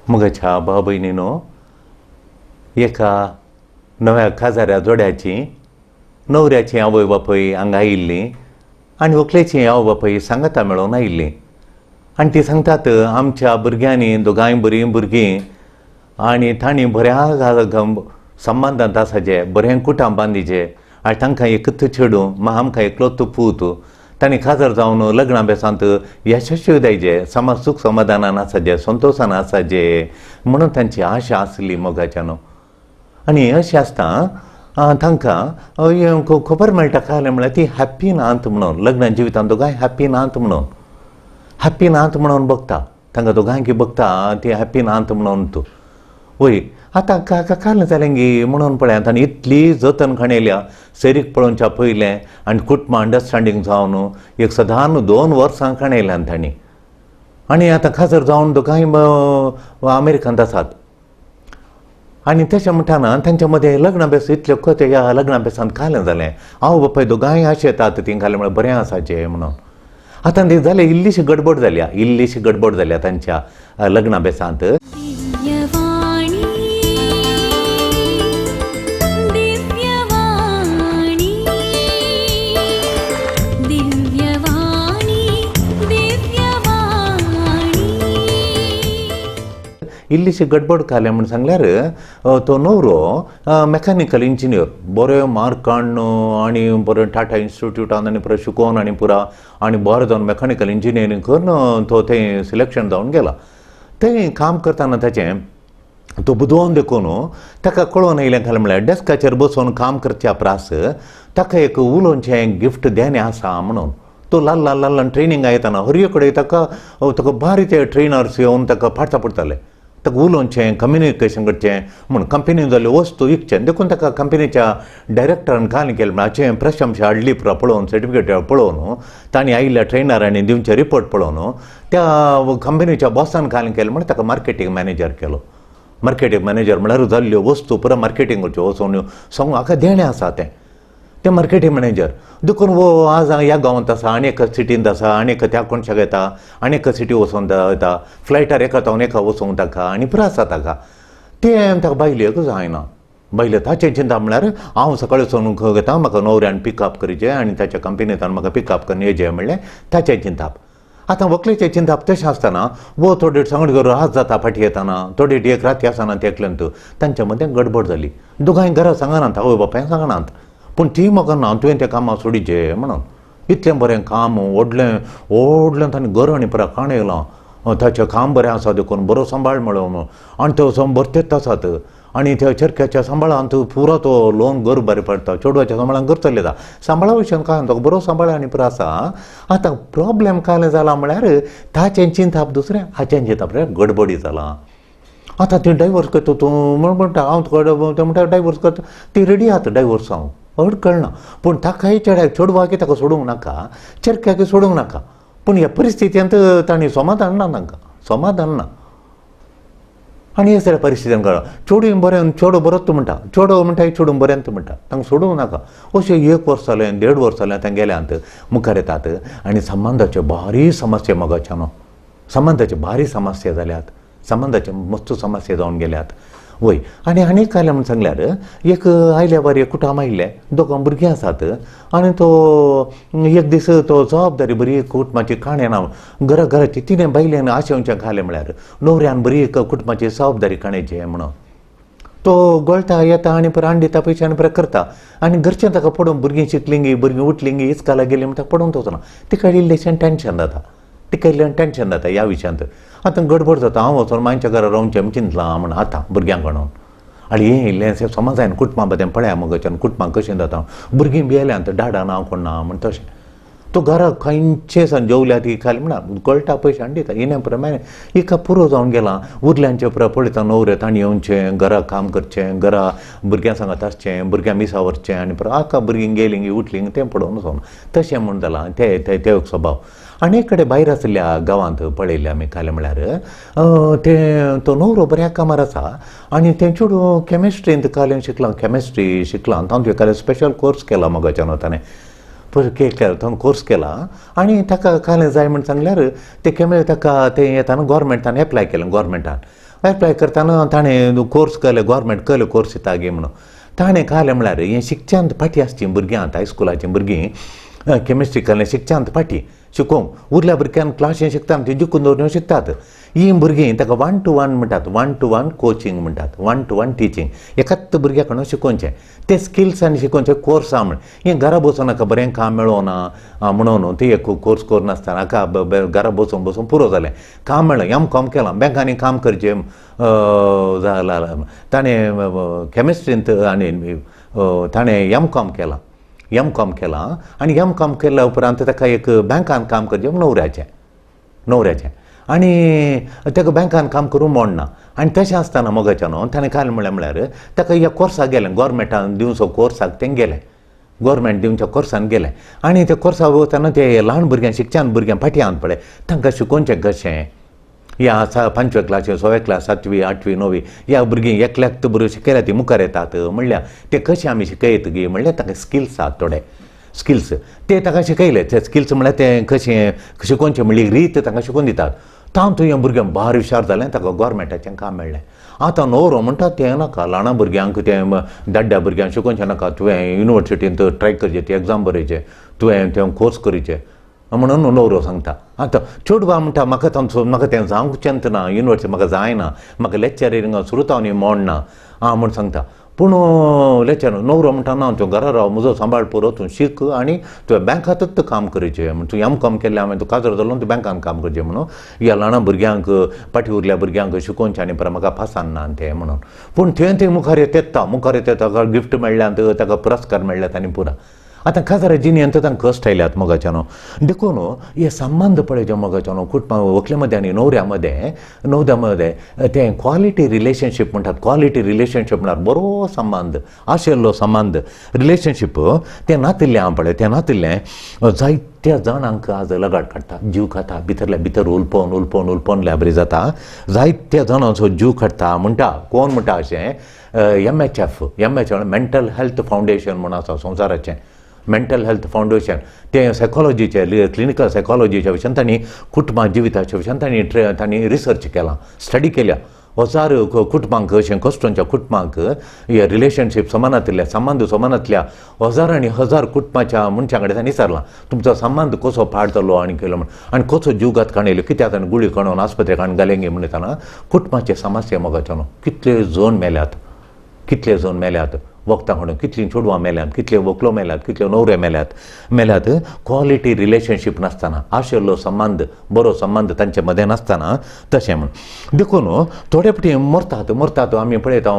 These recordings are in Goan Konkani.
मोगाच्या भाव भयणीनो, एका नव्या काजाऱ्या जोड्याची न्हवऱ्याची आवय बापूय हांगा आयिल्लीं आनी व्हंकलेची आवय बापूय सांगाता मेळोवन आयिल्लीं आनी ती सांगतात, आमच्या भुरग्यांनी दोगांय बरीं भुरगीं आनी तांणी बऱ्या संबंदांत आसाचे, बरें कुटां बांदिचें आनी तांकां एकूच चेडूं, मा आमकां एकलोच पूत, तांणी काजार जावन लग्ना बेसांत यशस्वी जायचे, समाज सूख समाधानान आसाचे, संतोशान आसाचे म्हणून तांची आशा आसली मोगाच्यान. आनी अशें आसता तांकां खबर मेळटा काय म्हळ्यार ती हॅप्पी नात म्हणून, लग्न जिवितांत दोगांय हॅप्पी नात म्हणून, हॅप्पी नात म्हणून बघता, तांकां दोगांयकी बघता ती हॅप्पी नात म्हणून तूं वय. आतां काल जालें गी म्हणून पळयात, आनी इतली जतन खणयल्या सैरीक पळोवच्या पयलें आनी कुटुंब अंडरस्टँडींग जावन एक सदान 2 वर्सां खणयल्यान तांणी. आनी आतां काजार जावन दोगांय अमेरिकांत आसात. आनी तशें म्हणटाना तांच्या मदें लग्ना बेस इतल्यो कथो ह्या लग्ना बेसांत कालें जालें, आवय बापाय दोगांय अशें येतात ती घालें म्हळ्यार बरें आसाचें म्हणून. आतां ती जालें इल्लीशी गडबड जाल्या, इल्लीशी गडबड जाल्या तांच्या लग्ना बेसांत. इल्लीशी गडबड कालें म्हूण सांगल्यार तो न्हवरो मेकॅनिकल इंजिनियर, बरें मार्क काडून आनी बरें टाटा इन्स्टिट्यूटान आनी पुरा शिकोवन आनी पुरा आनी बरें जावन मेकॅनिकल इंजिनियरींग करून तो थंय सिलेक्शन जावन गेला. थंय काम करतना ताचें तो बुदवंत देखून ताका कळोवन येयलें घालें म्हळ्यार डेस्काचेर बसोवन काम करच्या प्रास ताका एक उलोवचें गिफ्ट देणें आसा म्हणून. तो ल्हान ल्हान ल्हान ल्हान ट्रेनिंगाक येताना हर कडेन ताका ताका बारीक ते ट्रेनर्स येवन ताका पाडता पडटाले, ताका उलोवचें, कम्युनिकेशन करचें म्हूण, कंपनीन जाल्ल्यो वस्तू विकचें देखून ताका कंपनीच्या डायरेक्टरान काल केलें म्हळ्यार प्रशंसा हाडली पुरा पळोवन, सर्टिफिकेट पळोवन, तांणी आयिल्ल्या ट्रेनरांनी दिवचे रिपोर्ट पळोवन त्या कंपनीच्या बॉसान काल केलें म्हण ताका मार्केटींग मॅनेजर केलो. मार्केटींग मॅनेजर म्हळ्यार जाल्ल्यो वस्तू पुरा मार्केटींग करच्यो वचून सांगू हाका देणें आसा तें तें मार्केटींग मॅनेजर. देखून वो आज ह्या गांवांत आसा आनी एका सिटींत आसा आनी एका त्या कोणशाक येता आनी एका सिटी वचोन येता, फ्लायटार एका तावन एका वचोंक ताका आनी पुरो आसा ताका. तें ताका बायलेक जायना, बायले ताचें चिंता म्हळ्यार हांव सकाळीं वचोन घेता, म्हाका न्हवऱ्यान पिकअप करचें आनी ताच्या कंपनींतल्यान म्हाका पिकअप करून येचें म्हणलें ताचें चिंताप. आतां व्हंकलेचें चिंताप तशें आसतना वो थोडे सांगड करून रात जाता फाटी येताना, थोडे एक राती आसना ते एकल्यान तांच्या मदें गडबड जाली. दोगांय घरा सांगनात, आवय बापायक सांगनात, पूण ती म्हाका ना तुवें तें कामां सोडिचें म्हणून. इतलें बरें काम व्हडलें व्हडलें ताणें गरणी पुरा काणयलां, ताचें काम बरें आसा देखून बरो सांबाळ मेळो म्हणून आनी तो भरतेच आसात आनी त्या चरख्याच्या सांबाळांत पुरो तो लोन घर बरें पडटा, चेडवाच्या सांबाळान घर चलयता, सांबाळा विशयान काय तो बरो सांबाळ आनी पुरो आसा. आतां प्रोब्लेम काय जाला म्हळ्यार ताचें चिंताप दुसरें, हाचें चिंताप गडबडी जालां. आतां ती डायवर्स करता तूं म्हण म्हणटा, हांव तुका तें म्हणटा डायवर्स करता, ती रेडी आसा डायवर्स हांव अडकळना, पूण ताकाय चेड्याक चेडवाक ताका सोडूंक नाका, चेरक्याक सोडूंक नाका, पूण ह्या परिस्थितींत तांणी समाधान ना, तांकां समाधान ना. आनी हे सगळ्या परिस्थितीन कळ्ळा चेडूं बरें, चेडो बरोच म्हणटा, चेडो म्हणटा चेडूं बरें म्हणटा, तांकां सोडूंक नाका. अशें 1 वर्स जालें, 1.5 वर्स जालें, आतां गेल्यांत मुखार येतात आनी संबंदाच्यो भारी समस्या मोगाच्या न्हू, संबंदाच्यो भारी समस्या जाल्यात, संबंदाच्यो मस्त समस्या जावन गेल्यात वय. आनी आनी कांय म्हूण सांगल्यार एक आयल्या बरें एक कुटुंब आयिल्लें, दोगां भुरगीं आसात आनी तो एक दीस तो जबाबदारी बरी कुटुंबाची काणी ना घरा घराची तिणें बायलेन आशेवचें घालें म्हळ्यार न्हवऱ्यान बरी कुटुंबाची जबाबदारी काणयची म्हणून तो गळटा येता आनी परत हाडून दिता पयशे आनी परत करता आनी घरचें ताका पडून भुरगीं शिकलीं भुरगीं उठलीं इस्काला गेलीं म्हण ताका पडून वचना, तिका इल्लेशें टेंशन जाता, तिका इल्लें टेंशन जाता ह्या विशयांत. आतां गडबड जाता, हांव वचोन मांयच्या घरा रावचें म्हण चिंतलां म्हण आतां भुरग्यांक म्हणून आनी हें इल्लें समाजान कुटुंबा बद्दल पळया मुगोच्यान कुटुंबां कशें जाता, भुरगीं भियेल्यांत डाडा ना कोण ना म्हण तशें तो घरा खंयचे सान जेवल्या ती खाली म्हणा गळटा पयशे हाडून दिता इन्या प्रमाणे हिका पुरो जावन गेलां. उरल्यांचे पुरो पळयता न्हवरे तांणी येवचें घरा काम करचें, घरा भुरग्यां सांगात आसचें, भुरग्यां मिसा व्हरचें आनी पुरो आका भुरगीं गेलीं उठलीं तें पळोवन वचोन तशें म्हूण जालां ते ते एक स्वभाव. आनी एक कडेन भायर आशिल्ल्या गांवांत पळयल्लें आमी काल म्हळ्यार तें तो न्हवरो बऱ्या कामार आसा आनी तें चेडूं केमिस्ट्रींत काल शिकलां, केमिस्ट्री शिकलां, तातूंत काल स्पेशल कोर्स केला मगाच्यान ताणें केला, तो कोर्स केला आनी ताका काल जाय म्हण सांगल्यार ते केमे ताका तें येताना गोवोरमेंटान एप्लाय केलें, गोवोरमेंटान एप्लाय करतना ताणें कोर्स केले, गोवोरमेंट केले कोर्स दिता गे म्हणून. ताणें कालें म्हळ्यार हें शिकच्यांत फाटीं आसचीं भुरगीं आतां हायस्कुलाचीं भुरगीं केमिस्ट्री केलें शिकच्यांत फाटीं शिकोवंक उरल्या भुरग्यांक क्लासीन शिकता ती जिखून दवरून शिकतात. ही भुरगीं ताका 1 to 1 म्हणटात, 1 to 1 coaching म्हणटात, 1 to 1 teaching. एकाच भुरग्या कडून शिकोवचें ते स्किल्स आनी शिकोवचें कोर्स आहा म्हण. हें घरा बसून नाका बरें काम मेळोना म्हणून ती एक कोर्स करनासतना हाका घरा बसून बसून पुरो जालें, काम मेळ्ळें, एम कॉम केलां, बँकांनी काम करचें जालां. ताणें केमिस्ट्रींत आनी ताणें एम कॉम केलां, एम कॉम केलां आनी एम कॉम केल्या उपरांत ताका एक बँकान काम करचें न्हवऱ्याचें, न्हवऱ्याचें आनी ताका बँकान काम करूंक मोडना. आनी तशें आसतना मोगाचें न्हू ताणें काल म्हणलें म्हळ्यार ताका ह्या कोर्साक गेलें, गोवोरमेंटान दिवचो कोर्साक तें गेलें, गोवोरमेंट दिवच्या कोर्सान गेलें आनी त्या कोर्साक वतना ते ल्हान भुरग्यांक शिकच्यान भुरग्यांक फाटीं आन पळय तांकां शिकोवचें कशें, ह्या 5वे क्लासी 6वे क्लास 7वी 8वी 9वी ह्या भुरगीं एकल्याक तर बऱ्यो शिकयल्यार ती मुखार येतात म्हणल्यार ते कशें आमी शिकयत गे म्हणल्यार तांकां स्किल्स आसात थोडे स्किल्स ते ताका शिकयले. ते स्किल्स म्हणल्यार ते कशें शिकोवचें म्हणली रीत तांकां शिकोवन दितात. तातूंत हें भुरगें बार हुशार जालें, ताका गोवोरमेंटाचें काम मेळ्ळें. आतां न्हवरो म्हणटा तें नाका, ल्हाना भुरग्यांक तें दाड्ड्या भुरग्यांक शिकोवचें नाका, तुवें युनिवर्सिटींत ट्राय करचें, ती एग्जाम बरयचें, तुवें तें कोर्स करचें म्हणून न्हवरो सांगता. आतां चेडवां म्हणटा म्हाका तांचो म्हाका तें जावचेंच ना, युनिवर्सिटी म्हाका जायना, म्हाका लेक्चरिंग सुरू न्ही मोडना आं म्हूण सांगता. पूण लेक्चर न्हवरो म्हणटा ना, तूं घरा राव, म्हजो सांबाळ पुरो, तूं शीक आनी तुवें बँकांतूच काम करचें म्हण, तूं एम कॉम केल्लें हांवें, तूं काजार जालो तूं बँकान काम करचें म्हणून ह्या ल्हाना भुरग्यांक फाटीं उरल्या भुरग्यांक शिकोवचें आनी परत म्हाका पासान ना तें म्हणून. पूण थंय थंय मुखार येता, मुखार येता, ताका गिफ्ट मेळ्ळ्यात, ताका पुरस्कार मेळ्ळ्यात आनी पुरा. आतां काजारा जिणेंत तांकां कश्ट आयल्यात मोगाच्यानो. देखून हे संबंद पळय मोगाच्यानो कुटुंबा व्हंकले मदें आनी न्हवऱ्या मदें, न्हवऱ्या मदें तें क्वॉलिटी रिलेशनशीप म्हणटात. क्वॉलिटी रिलेशनशीप म्हळ्यार बरो संबंद आशिल्लो संबंद रिलेशनशीप तें नातिल्लें आहा पळय, तें नातिल्लें जायत्या जाणांक आज लगाड काडटा, जीव खाता, भितरल्या भितर उलपोवन उलपोवन उलपोवन लॅबरी जाता, जायत्या जाणांचो जीव काडटा म्हणटा. कोण म्हणटा अशें? MHF, MH mental health foundation म्हूण आसा संवसाराचें मेंटल हेल्थ फावंडेशन, तें सायकोलॉजीचे क्लिनिकल सायकोलॉजीच्या विशयान तांणी कुटुंबा जिविताच्या विशयान तांणी तांणी रिसर्च केला, स्टडी केल्या. हजार कुटुंबांक अशें कश्टोंच्या कुटुंबांक हे रिलेशनशीप समानांतल्या संबंद समानांतल्या हजार आनी हजार कुटुंबाच्या मनशां कडेन तांणी विचारलां तुमचो संबंद कसो पाड जालो आनी केलो म्हण आनी कसो जीवघात काणयलो, कित्याक ताणें गुळी काडून आस्पत्रेक हाडून घालें गे म्हणटाना कुटुंबाचे समस्या मोगाच्यानो कितले जण मेल्यात, कितले जण मेल्यात वखदां काडून, कितलीं चेडवां मेल्यात, कितले व्हंकलो मेल्यात, कितल्यो न्हवरे मेल्यात, मेल्यात. क्वॉलिटी रिलेशनशीप नासतना, आशिल्लो संबंद बरो संबंद तांचे मदें नासतना तशें म्हण. देखून थोडे फावटी मरतात, मरतात आमी पळयता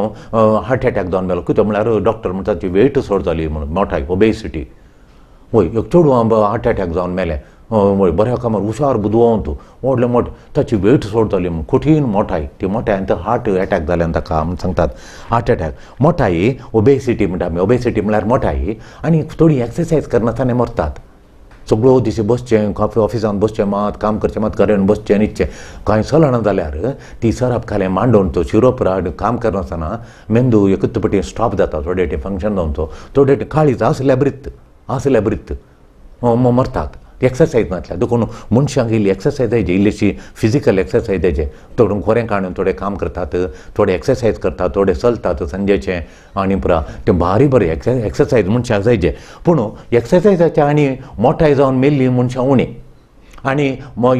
हार्ट एटॅक जावन मेलो, कितें म्हळ्यार डॉक्टर म्हणटा ती वेट चड जाली म्हणून, मोठाय ओबेसिटी. वय एक चेडवां हार्ट एटॅक जावन मेलें, वय बऱ्या कामार हुशार बुदवंत व्हडलें मोठें, ताची वेट चड जाली म्हूण कठीण मोठाय, ती मोठायन तर हार्ट एटॅक जाल्यान ताका म्हूण सांगतात. हार्ट एटॅक मोठाय ओबेसिटी म्हणटा आमी, ओबेसिटी म्हळ्यार मोठाय आनी थोडी एक्सरसायज करनासतना मरतात. सगळो दीस बसचें, ऑफिसान बसचें, मात काम करचें, मात घरान बसचें न्हिदचें, कांय चलना जाल्यार ती सरप खालें मांडोवन तो शिरोप काम करनासतना मेंदू एकच पटी स्टॉप जाता, थोडे फंक्शन जावचो, थोडे काळीज आसल्या ब्रित, आसल्या ब्रित मरतात एक्सरसायज नासल्यार. देखून मनशांक इल्ली एक्सरसायज जायची, इल्लीशी फिजिकल एक्सरसायज जायची. थोडे खोरें काडून थोडे काम करतात, थोडे एक्सरसायज करतात, थोडे चलतात संजेचे आनी पुरा तें भारी बरें एक्सरसायज मनशाक जायचे. पूण एक्सरसायजाच्या आनी मोठाय जावन मेल्ली मनशां उणी आनी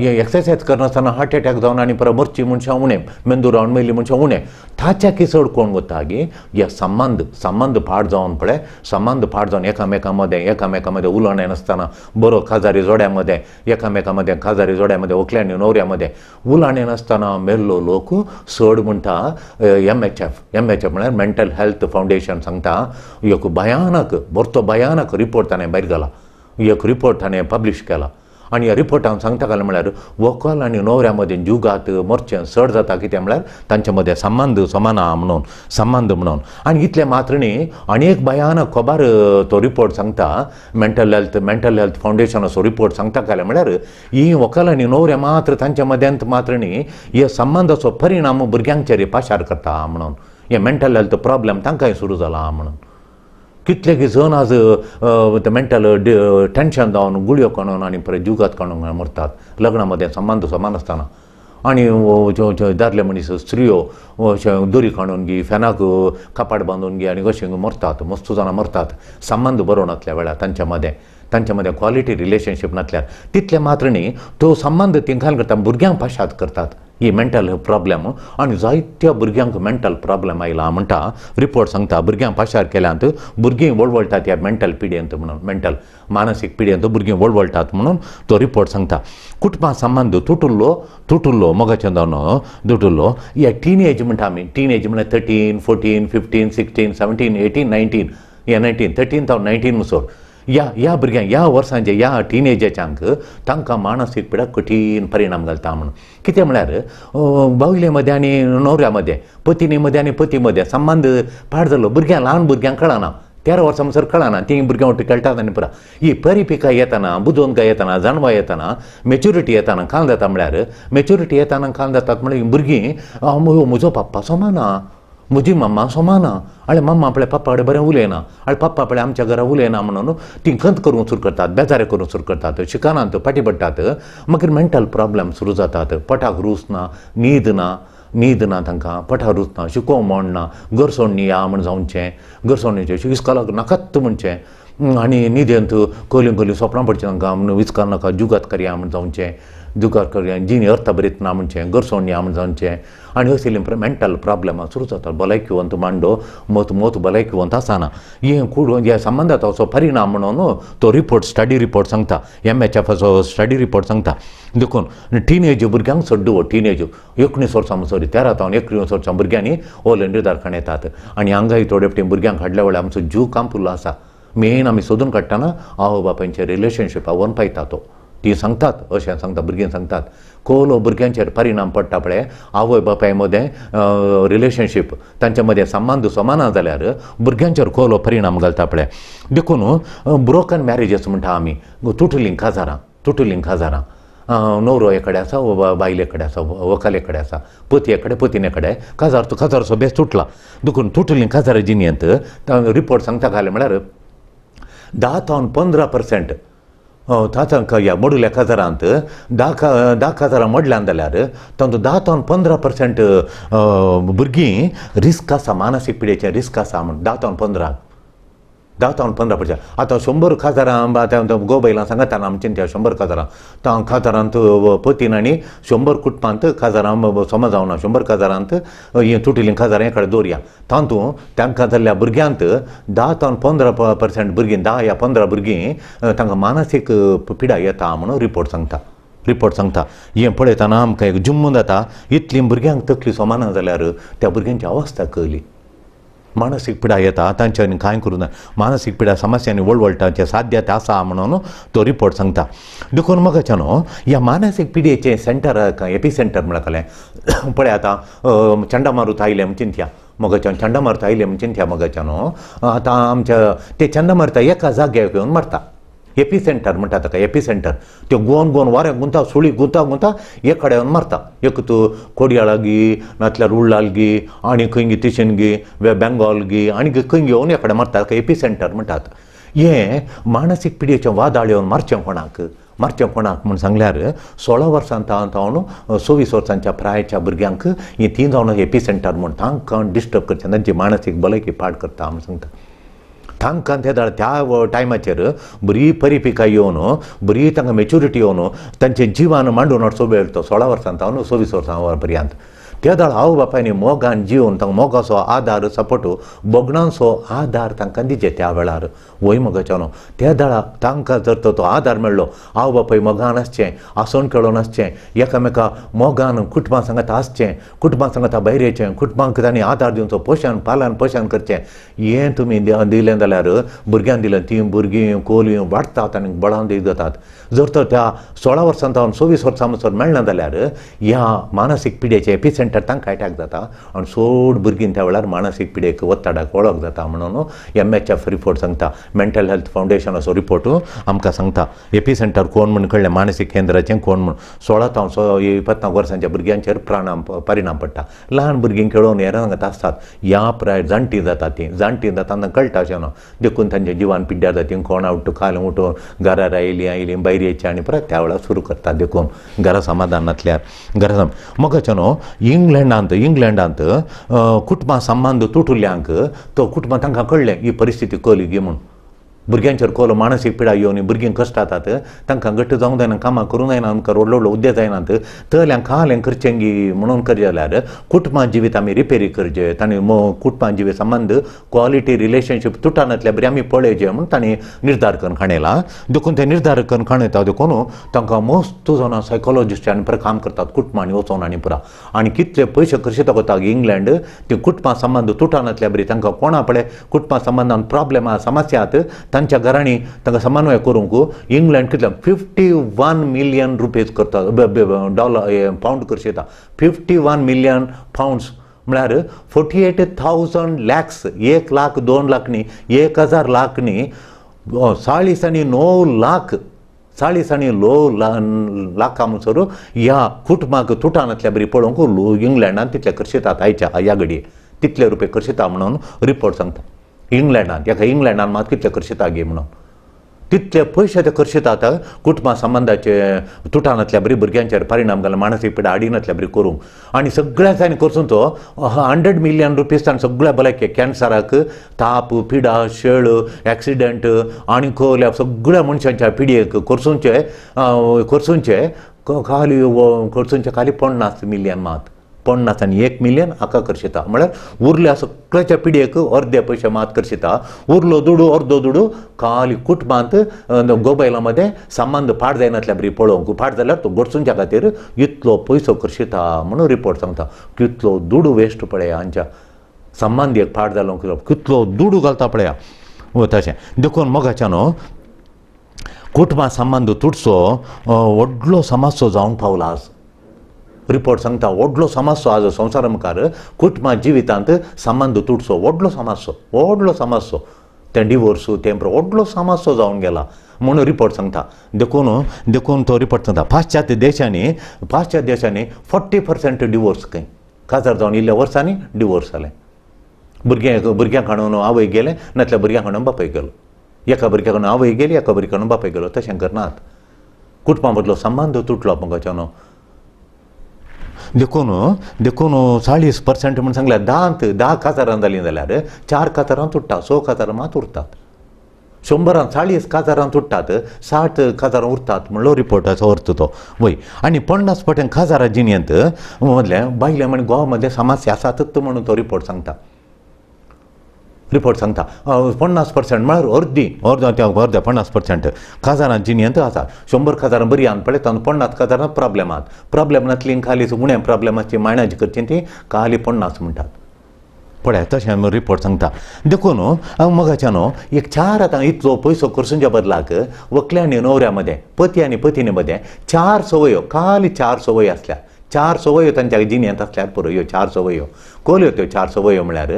एक्सरसायज करनासतना हार्ट एटॅक जावन आनी परत मरची मनशां उणें, मेंदू रावन मेल्ली मनशां उणें. ताच्या की चड कोण वता गे हे संबंद, संबंद पाड जावन पळय, संबंद पाड जावन एकामेकां मदें, एकामेकां मदें उलोवणें नासतना बरो काजारी जोड्या मदें, एकामेकां मदें काजारी जोड्या मदें व्हंकले आनी न्हवऱ्या मदें उलोवणें नासतना मेल्लो लोक चड म्हणटा. MHF, MHF म्हळ्यार मेंटल हेल्थ फावंडेशन सांगता एक भयानक बरो भयानक रिपोर्ट ताणें भायर घाला, एक रिपोर्ट ताणें पब्लीश केला. आनी ह्या रिपोर्टान सांगता काय म्हळ्यार व्हंकल आनी न्हवऱ्या मदें जुगात मरचें चड जाता, कितें म्हळ्यार तांचे मदें संबंद समाना म्हणून, संबंद म्हणून. आनी इतलें मात्र न्ही आनी एक भयानक खबर तो रिपोर्ट सांगता, मेंटल हेल्थ, मेंटल हेल्थ फावंडेशनाचो रिपोर्ट सांगता काय म्हळ्यार ही व्हंकल आनी न्हवरे मात्र तांच्या मद्यांत मात्र न्ही हे संबंदाचो परिणाम भुरग्यांचेर पाशार करता म्हणून, हे मेंटल हेल्थ प्रॉब्लम तांकांय सुरू जाला म्हणून. कितले जण आज ते मेंटल टेंशन जावन गुळयो काडून आनी परत जुगात काडून मरतात लग्ना मदें संबंद समान आसतना. आनी दादले मनीस स्त्रियो अशें दोरी काडून गी फॅनाक कपाट बांदून गी आनी अशें मरतात, मस्त जाणां मरतात संबंद बरो नासल्या वेळार तांच्या मदें क्वॉलिटी रिलेशनशीप नासल्यार. तितलें मात्र न्ही, तो संबंद ती घाल करता, भुरग्यांक पाशाद करतात ही मेंटल प्रॉब्लेम. आनी जायत्या भुरग्यांक मेंटल प्रॉब्लेम आयला म्हणटा रिपोर्ट सांगता. भुरग्यांक पाशार केल्यांत, भुरगीं वळवळटात ह्या मेंटल पिड्येंत म्हणून, मेंटल मानसीक पिड्येंत भुरगीं वळवळटात म्हणून तो रिपोर्ट सांगता. कुटुंबा संबंद तुटुल्लो मोगाचें जावन तुटुल्लो. ह्या टिनेज म्हणटा आमी, टिनेज म्हळ्यार 13, 14, 15, 16, 17, 18, 19, ह्या 19, 13 जावन 19 म्हणसर ह्या भुरग्यांक ह्या वर्सांचे ह्या टिनेजाच्यांक तांकां मानसीक पिडा कठीण परिणाम घालता म्हणून. कितें म्हळ्यार बावले मदें आनी न्हवऱ्या मदें, पतिनी मदें आनी पती मदें संबंद पाड जाल्लो. भुरग्यांक, ल्हान भुरग्यांक कळना, 13 वर्सां म्हणसर कळना, तीं भुरग्यां वटेन खेळटात आनी पुरा. ही परिपिका येतना, बुदवंतकाय येतना, जाणवाय येतना, मॅच्युरिटी येतना काल जाता म्हळ्यार, मॅच्युरिटी येतना काल जातात म्हळ्यार भुरगीं म्हजो पप्पा सोमाना, म्हजी मम्मा सोमाना, आनी मम्मा आपल्या पप्पा कडेन बरें उलयना, आनी पप्पा आपल्या आमच्या घरा उलयना म्हणून तीं खंत करूंक सुरू करतात, बेजारे करूंक सुरू करतात, शिकानात, फाटीं पडटात. मागीर मेंटल प्रॉब्लेम सुरू जातात. पोटाक रूच ना, न्हीद ना तांकां, पोटाक रूच ना, शिकोवंक मन ना, घर सोडणी या म्हण जावचें, घर सोडणीचें इस्कोलाक नाकात म्हणचें, आनी न्हिदेंत कहलीं कहलीं सोपणां पडचीं तांकां म्हणून इस्कोल नाका, जुगात करया म्हण जावचें, जुगार करया, जिणी अर्थ बरीत ना म्हणचें, घर सोडणी या म्हण जावचें. आनी असली मेंटल प्रॉब्लेमां सुरू जातात. भलायकीवंत मांडो मत मत भलायकीवंत आसना. हें कूड ह्या संबंदांत असो परिणाम म्हणून तो रिपोर्ट, स्टडी रिपोर्ट सांगता, MHFाचो स्टडी रिपोर्ट सांगता. देखून टिनेज भुरग्यांक सड्डो, टिनेज 19 वर्सां सॉरी 13 जावन 19 वर्सां भुरग्यांनी हो निर्धारकाण येतात. आनी हांगाय थोडे फावटी भुरग्यांक हाडल्या वेळार आमचो जीव कांपुल्लो आसा. मेन आमी सोदून काडटना आवय बापायचें रिलेशनशीप आवोन पायता तो, तीं सांगतात अशें सांगता, भुरगीं सांगतात कोलो भुरग्यांचेर परिणाम पडटा पळय आवय बापाय मदें रिलेशनशीप तांच्या मदें संबंद समाना जाल्यार भुरग्यांचेर कोलो परिणाम घालता पळय. देखून ब्रोकन मॅरेजीस म्हणटा आमी, तुटलीं काजारां, तुटलीं काजारां, न्हवरो कडेन आसा, बायले कडेन आसा, व्हंकले कडेन आसा, पती कडेन, पतिने कडेन, काजार तो काजारचो बेस तुटला. देखून तुटलीं काजारा जिणेंत रिपोर्ट सांगता घालें म्हळ्यार 10 तावन 15% तांकां ह्या मोडुल्या काजारांत 10 काजारां मोडल्यान जाल्यार तातूंत 10 तावन 15% भुरगीं रिस्क आसा, मानसीक पिडेचें रिस्क आसा म्हूण. 10 तावन 15, 10 तावन 15%. आतां 100 काजारां आतां गो बैलां सांगता आमचें त्या 100 काजारां, त्या काजारांत पतीन आनी 100 कुटुंबांत काजारां समज जावना, 100 काजारांत हें तुटिल्लीं काजारां एकडे दवरया, तातूंत तांकां जाल्ल्या भुरग्यांत 10 तावन 15% भुरगीं, 10 या 15 भुरगीं तांकां मानसीक पिडा येता म्हणून रिपोर्ट सांगता, रिपोर्ट सांगता. हें पळयतना आमकां एक जुम्म जाता, इतलीं भुरग्यांक तकली सोमाना जाल्यार त्या भुरग्यांची अवस्था कळ्ळी. मानसीक पिडा येता तांच्यांनी कांय करूं ना, मानसीक पिडा समस्यांनी वळवळटाचें साध्यता आसा म्हणून तो रिपोर्ट सांगता. देखून म्हाका न्हू ह्या मानसीक पिडेचें सेंटर, एपी सेंटर म्हळ्यार कळ्ळें पळय आतां चंडमारुत आयलें म्हण चिंतया, मगाच्यान चंडमारुत आयलें म्हण चिंतया मगाच्या न्हू आतां आमच्या ते चंडमारुता एका जाग्याक येवन मारता, एपी सेंटर म्हणटा ताका, एपी सेंटर. त्यो गोवन गोवन वाऱ्याक गुंता, सुळी गुंता गुंता एक कडेन येवन मारता. एक तूं कोडयाळागी नातल्यार उळ्ळालगी आनी खंय गी तिशेन गी बेंगॉल गी आनी खंय घेवन एक कडेन मारता, ताका एपी सेंटर म्हणटात. हें मानसीक पिडेचें वादळ येवन मारचें कोणाक, मारचें कोणाक म्हूण सांगल्यार 16 वर्सां तावन 24 वर्सांच्या प्रायच्या भुरग्यांक ही तीं जावन एपी सेंटर म्हूण तांकां डिस्टर्ब करचें, तांची मानसीक भलायकी पाड करता म्हूण सांगता. तांकां ते त्या टायमाचेर बरी परिपिका येवन, बरी तांकां मॅच्युरिटी येवन तांचें जिवान मांडून हाडचो वेळ तो 16 वर्सां तावन 24 वर्सां पर्यंत. त्या दाळ आवय बापायनी मोगान जिवन तांकां मोगाचो आदार, सपोर्ट, भोगणांचो आदार तांकां दिचे त्या वेळार वय मोगाच्या न्हू. त्या दाळा तांकां जर तो आदार मेळ्ळो, आवय बापाय मोगान आसचें, आसोन खेळोन आसचें, एकामेका मोगान कुटुंबां सांगात आसचें, कुटुंबां सांगात भायर येचें, कुटुंबांक तांणी आदार दिवचो, पोशण पालन पोशण करचें. हें तुमी दिलें जाल्यार भुरग्यांक दिलें, तीं भुरगीं कोली वाडटात आनी बळान जातात. जर तर त्या 16 वर्सां तावन 24 वर्सां म्हणसर मेळना जाल्यार ह्या मानसीक पिडेचें एपी सेंटर एपिसेंटर तांकां अटॅक जाता आनी चड भुरगीं त्या वेळार मानसीक पिडेक वत्ताडाक वळख जाता म्हणून MHF report सांगता. मेंटल हेल्थ फावंडेशनाचो रिपोर्ट आमकां सांगता एपिसेंटर कोण म्हूण कळ्ळें, मानसीक केंद्राचें कोण म्हूण. 16 तावन 25 वर्सांच्या भुरग्यांचेर परिणाम पडटा. ल्हान भुरगीं खेळोवन हेरांगत आसतात, ह्या प्राय जाणटीं जाता, तीं जाणटीं जाता तांकां कळटा अशें ना, देखून तांच्या जिवान पिड्ड्यार जाता. तीं कोणा उठ्ठू खाल उठून घरार आयलीं आयलीं भायर येयचें आनी परत त्या वेळार सुरू करतात. देखून घरा समाधान नासल्यार घरा मगाचें न्हू इंग्लंडांत कुटुंबा संबंद तुटुल्ल्यांक तो कुटुंबां तांकां कळ्ळें ही परिस्थिती कली गी म्हूण. भुरग्यांचेर कोलो मानसीक पिडा येवन भुरगीं कश्ट जातात, तांकां घट्ट जावंक जायना, कामां करूंक जायना, आमकां व्हडलो व्हडलो उद्देग जायनात, तल्यां खालें करचें गी म्हणून करचें जाल्यार कुटुंबा जिवीत आमी रिपेरी करचें. तांणी कुटुंबा जिवीत संबंद क्वॉलिटी रिलेशनशीप तुटनातल्या बरी आमी पळयचें म्हूण तांणी निर्धार करून खाणयला. देखून ते निर्धार करून खाणयता, देखून तांकां मस्त जाणां सायकोलॉजिस्ट आनी पुरा काम करतात कुटुंबांनी वचोन आनी पुरा. आनी कितले पयशे खर्चिता वता इंग्लंड ते कुटुंबा संबंद तुटनातल्या बरी तांकां कोणा पळय कुटुंबा संबंदान प्रॉब्लेम आहा समस्या आहात तांच्या घरांनी तांकां समन्वय करूंक इंग्लंड कितले 51 मिलियन रुपीज करता, डॉलर पावंड करता. 51 मिलियन पावंड्स म्हळ्यार 48,000 लॅक्स, 1 लाख 2 लाख न्ही, 1,000 लाख न्ही, 49 लाख, 49 लाखां म्हणसर ह्या कुटुंबाक तुटानातल्या बरी पळोवंक इंग्लंडान तितले खर्चितात आयच्या ह्या घडये तितले रुपये खर्चिता म्हणून रिपोर्ट सांगता. इंग्लंडान एका इंग्लंडान मात कितले खर्चिता गे म्हणून तितले पयशे ते खर्चितात कुटुंबा संबंदाचे तुटानातल्या बरी भुरग्यांचेर परिणाम घालून मानसीक पिडा हाडिनातल्या बरी करूंक. आनी सगळ्या जाणांनी करसून तो 100 मिलियन रुपीज ताणें सगळ्या भलायके कॅन्सराक ताप पिडा शेळ एक्सिडंट आनी खोल्या सगळ्या मनशांच्या पिडयेक करसूनचे करसूनचे खाली करसूनचे खाली 50 मिलियन मात 50 आनी 1 मिलियन हाका खर्चिता. म्हळ्यार उरल्या सगळ्याच्या पिडयेक अर्दे पयशे मात खर्चिता, उरलो दुडू अर्दो दुडू खाली कुटुंबांत गोबायलां मदें संबंद पाड जायनातल्या बरी पळोवंक, पाड जाल्यार तो गडसूनच्या खातीर इतलो पयसो खर्चिता म्हणून रिपोर्ट सांगता. कितलो दुडू वेस्ट पळया हांच्या संबंद एक पाड जालो कितलो दुडू घालता पळया तशें. देखून मोगाच्या न्हू कुटुंबा संबंद तुटचो व्हडलो समस्या जावंक पावला आज. रिपोर्ट सांगता व्हडलो समस्या आज संवसारा मुखार कुटुंबा जिवितांत संबंद तुटचो व्हडलो समस्या, व्हडलो समस्या तें डिवोर्स तें व्हडलो समस्या जावन गेला म्हणून रिपोर्ट सांगता. देखून देखून तो रिपोर्ट सांगता पाश्चात्य देशांनी 40% डिवोर्स खंय काजार जावन इल्ल्या वर्सांनी डिवोर्स जालें. भुरग्यांक हाडून आवय गेलें, नातल्या भुरग्यांक हाडून बापूय गेलो, एका भुरग्याक हाडून आवय गेली, एका भुरग्याक हाडून बापूय गेलो, तशें करनात. कुटुंबा मदलो संबंद तुटलो मोगाच्यानो. देखून देखून 40% म्हूण सांगल्यार 10 काजारां जालीं जाल्यार 4 काजारां तुट्टा, 6 काजारां मात उरतात. 100 40 काजारां तुट्टात, 60 काजारां उरतात म्हणलो रिपोर्टाचो अर्थ तो वय. आनी 50% काजारां जिणेंत मदले बायले म्हण गोवा मदले समस्या आसातच म्हणून तो रिपोर्ट सांगता. रिपोर्ट सांगता 50% म्हळ्यार अर्दी अर्द अर्द्या 50% काजारां जिणेंत आसा. 100 काजारां बरी आन पळय तातूंत 50 काजारां प्रॉब्लेम आहात. प्रॉब्लेम नासली खाली उणें प्रॉब्लेमाची मायणाची करची ती खाली 50 म्हणटात पळय तशें रिपोर्ट सांगता. देखून मोगाच्या न्हू एक 4 आतां इतलो पयसो खर्चुच्या बदलाक व्हंकले आनी न्हवऱ्या मदें पती आनी पतीनी मदें 4 संवयो खाली 4 संवयो आसल्या, 4 संवयो तांच्या जिणेंत आसल्यार पुरो. ह्यो 4 संवयो कोल्यो त्यो 4 संवयो म्हळ्यार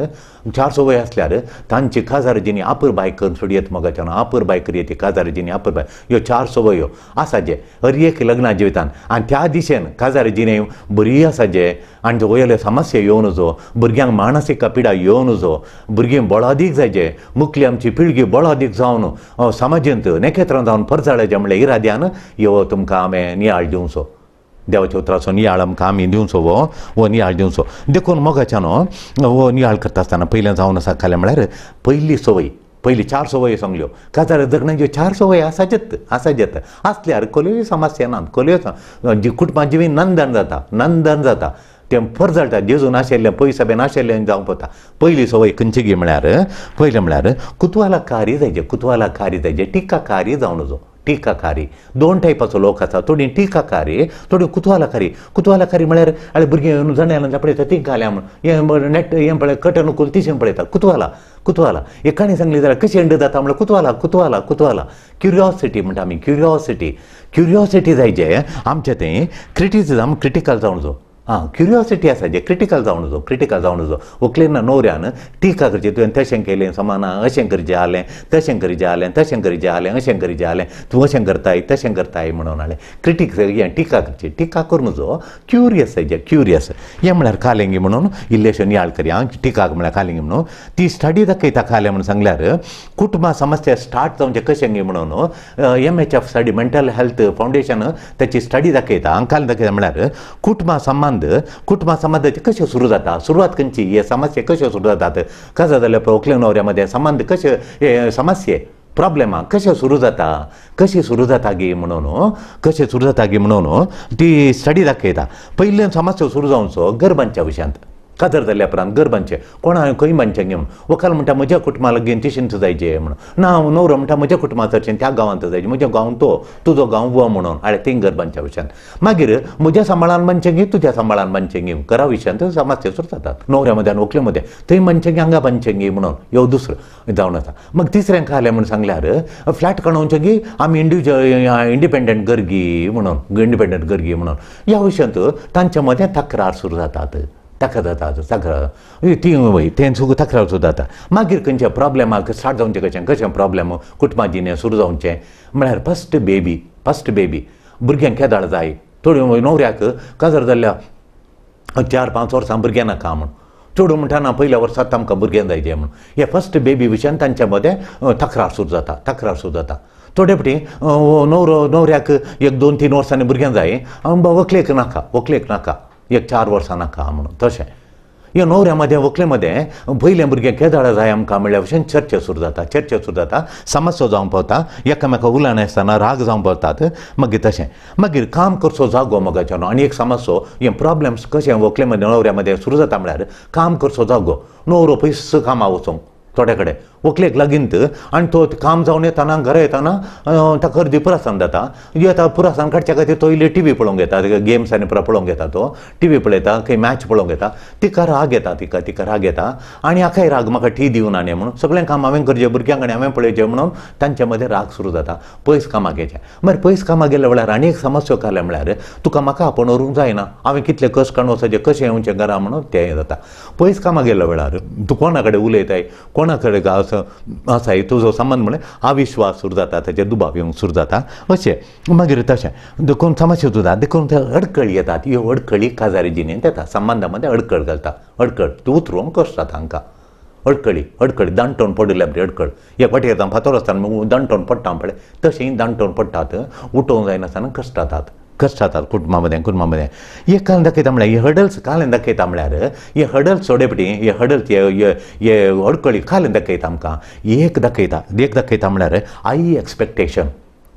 4 संवयो आसल्यार तांची काजार जिणी आपर बाय करून सोडयेत मोगाच्यान, आपर बाय करयेत ती काजार जिणी आपर बाय. ह्यो 4 संवयो आसा जे हर एक लग्ना जिवितान आनी त्या दिशेन काजार जिणे बरी आसा जे आनी वयल्यो समस्या येवन जो भुरग्यांक मानसीक पिडा येवन जो भुरगीं बळादीक जायचे मुखली आमची पिळगी बळादीक जावन समाजेंत नखेत्रां जावन परजाळाचे म्हणल्यार इराद्यान यो तुमकां हांवें नियाळ दिवचो, देवाच्या उतराचो नियाळ आमकां आमी दिवचो हो हो नियाळ दिवचो. देखून मोगाच्यान हो नियाळ करता आसतना पयलें जावन आसा खालें म्हळ्यार पयली संवय, पयली 4 संवयो सांगल्यो. काजार जगण्याच्यो 4 संवयो आसाचेत आसाचेत आसल्यार कोल्योय समस्या नात, कोल्यो कुटुंबां जिवीन नंदन जाता, नंदन जाता तें परजळटा जेजून आशिल्लें पयसो बी नाशिल्लें जावंक पडटा. पयली संवय खंयची गी म्हळ्यार पयलें म्हळ्यार कुतवालाकारी जायचे, कुतवालाकारी जायचे, टिकाकारी जावं नजो. टिकाकारी 2 टायपाचो लोक आसा, थोडी टिकाकारी थोडी कुतवालाकारी. कुतवालाकारी म्हळ्यार आनी भुरगीं जाणां पळयता ती घाल्या म्हूण हें नेट हें पळय कटन उकल तिशें पळयता. कुतवाला कुतवाला एक काणी सांगली जाल्यार कशी एंड जाता म्हळ्यार कुतवाला कुतवाला कुतवाला. क्युरियोसिटी म्हणटा आमी, क्युरियोसिटी क्युरियोसिटी जायचे आमचें तें क्रिटिसिजम क्रिटिकल जावं जो. आं क्युरियोसिटी आसा जे क्रिटिकल जावन नजो, क्रिटिकल जावन नजो. व्हंकलेन ना न्हवऱ्यान टिका करची, तुवें तशें केलें समाना, अशें करचें जालें, तशें करचें जालें, तशें करचें जालें, अशें करचें जालें, तूं अशें करताय, तशें करताय म्हणून हाडलें. क्रिटीक हें टिका करची, टिका करूं नजो, क्युरियस जे क्युरियस हें म्हळ्यार कालेंगी म्हणून इल्लेशें नियाळ करया. टिका म्हळ्यार कालेंगी म्हणून ती स्टडी दाखयता. कालें म्हणून सांगल्यार कुटुंबा समस्या स्टार्ट जावचें कशें गी म्हणून MHF study, mental health foundation ताची स्टडी दाखयता. कालें दाखयता म्हळ्यार कुटुंबा संबंद, कुटुंबा संबंदाचे कशें सुरू जाता, सुरवात खंयची, हे समस्या कश्यो सुरू जातात, काजार जाल्या व्हंकले न्हवऱ्या मदें संबंद कशे, हे समस्ये प्रॉब्लेमां कशें सुरू जाता, कशें सुरू जाता गी म्हणून, कशें सुरू जाता गी म्हणून ती स्टडी दाखयता. पयलें समस्या सुरू जावचो गर्भांच्या विशयांत, काजार जाल्या उपरांत गर्भांचे कोणा खंय बांदचें घेवन. व्हंकल म्हणटा म्हज्या कुटुंबा लागीं तिशींच जायचे म्हणून, ना न्हवरो म्हणटा म्हज्या कुटुंबा चडशें त्या गांवांत जायचे, म्हज्या गांव तो, तुजो गांव वो म्हणून हाडे तीं गर्भांच्या विशयांत. मागीर म्हज्या सांबाळान बांदचें गी तुज्या सांबाळान बांदचें गी घरा विशयांत समस्या सुरू जातात. न्हवऱ्या मदें आनी व्हंकले मदें थंय बांदचें गी हांगा बांदचें गी म्हणून ह्यो दुसरो जावन आसा. मग तिसरें कालें म्हूण सांगल्यार फ्लॅट काडोवचें गी आमी इंडिविज्युअल इंडिपेंडंट गरगी म्हणून, इंडिपेंडंट गरगी म्हणून ह्या विशयांत तांच्या मदें तक्रार सुरू जातात, तक्रार जातात, तक्रार ती वय तें सुद्दां तक्रार सुरू जाता. मागीर खंयच्या प्रॉब्लेमाक स्टार्ट जावचें कशें, कशें प्रॉब्लेम कुटुंबा जिणें सुरू जावचें म्हळ्यार फस्ट बेबी, फस्ट बेबी भुरग्यांक केदाळ जाय. थोड्यो न्हवऱ्याक काजार जाल्ल्या 4-5 वर्सां भुरगें नाका म्हूण, चेडूं म्हणटा ना पयल्या वर्सात आमकां भुरगें जायचें म्हूण. हे फस्ट बेबी विशयान तांच्या मदें तक्रार सुरू जाता, तक्रार सुरू जाता. थोडे फावटी न्हवरो न्हवऱ्याक 1-2-3 वर्सांनी भुरगें जाय, व्हंकलेक नाका, व्हंकलेक नाका, 1-4 वर्सां नाका म्हणून. तशें ह्या न्हवऱ्या मदें व्हंकले मदें पयलें भुरगें केदाळ जाय आमकां म्हणल्या भशेन चर्चा सुरू जाता, चर्चा सुरू जाता, समस्या जावंक पावता, एकामेका उलोवना आसतना राग जावंक पावतात. मागीर तशें मागीर काम करचो जागो मोगाच्यानो आनी एक समस्या हे प्रॉब्लम्स कशें व्हंकले मदें न्हवऱ्या मदें सुरू जाता म्हळ्यार काम करचो जागो, न्हवरो पयस कामाक वचूंक थोड्या कडेन व्हंकलेक लागींत आनी तो काम जावन येताना घरा येताना ताका अर्दी पुरासान जाता. येता पुरासान काडच्या खातीर तो इल्ली टी व्ही पळोवंक येता, गेम्स आनी पुरा पळोवंक येता, तो टी व्ही पळयता, खंय मॅच पळोवंक येता. तिका राग येता, तिका तिका राग येता आनी हाकाय राग, म्हाका टी दिवना न्ही म्हणून, सगळें काम हांवें करचें, भुरग्यांक आनी हांवें पळयचें म्हणून तांचे मदें राग सुरू जाता. पयस कामाक गेचें मागीर पयस कामाक गेल्या वेळार आनी एक समस्या काडल्या म्हळ्यार तुका म्हाका आपोवन व्हरूंक जायना, हांवें कितलें कश्ट काडून वचचें, कशें येवचें घरा म्हणून तें जाता. पयस कामाक गेल्ल्या वेळार तूं कोणा कडेन उलयताय, कोणा कडेन आसाय तुजो संबंद म्हळ्यार अविश्वास सुरू जाता, ताचेर दुबाव येवंक सुरू जाता. अशें मागीर तशें देखून समस्या सुद्दां देखून ते अडकळी येतात. ह्यो अडकळी काजारी जिणेंत येता, संबंदा मदें अडकळ घालता, अडकळ ती उतरोवंक कश्ट जाता हांकां. अडकळी अडकळी दांटोवन पडिल्ल्या बरी अडकळ, एक वाटेर येता फातर आसतना दांटोवन पडटा पळय तशें दांटोवन पडटात, उठोवंक जायनासतना कश्ट जातात, कश्ट जातात कुटुंबा मदें, कुटुंबा मदें. हे कालें दाखयता म्हळ्यार हे हडल्स कालें दाखयता म्हळ्यार हे हडल्स थोडे फावटी हे हडल्स हे हे अडकळी कालें दाखयता आमकां. एक दाखयता, एक दाखयता म्हळ्यार हाय एक्सपेक्टेशन,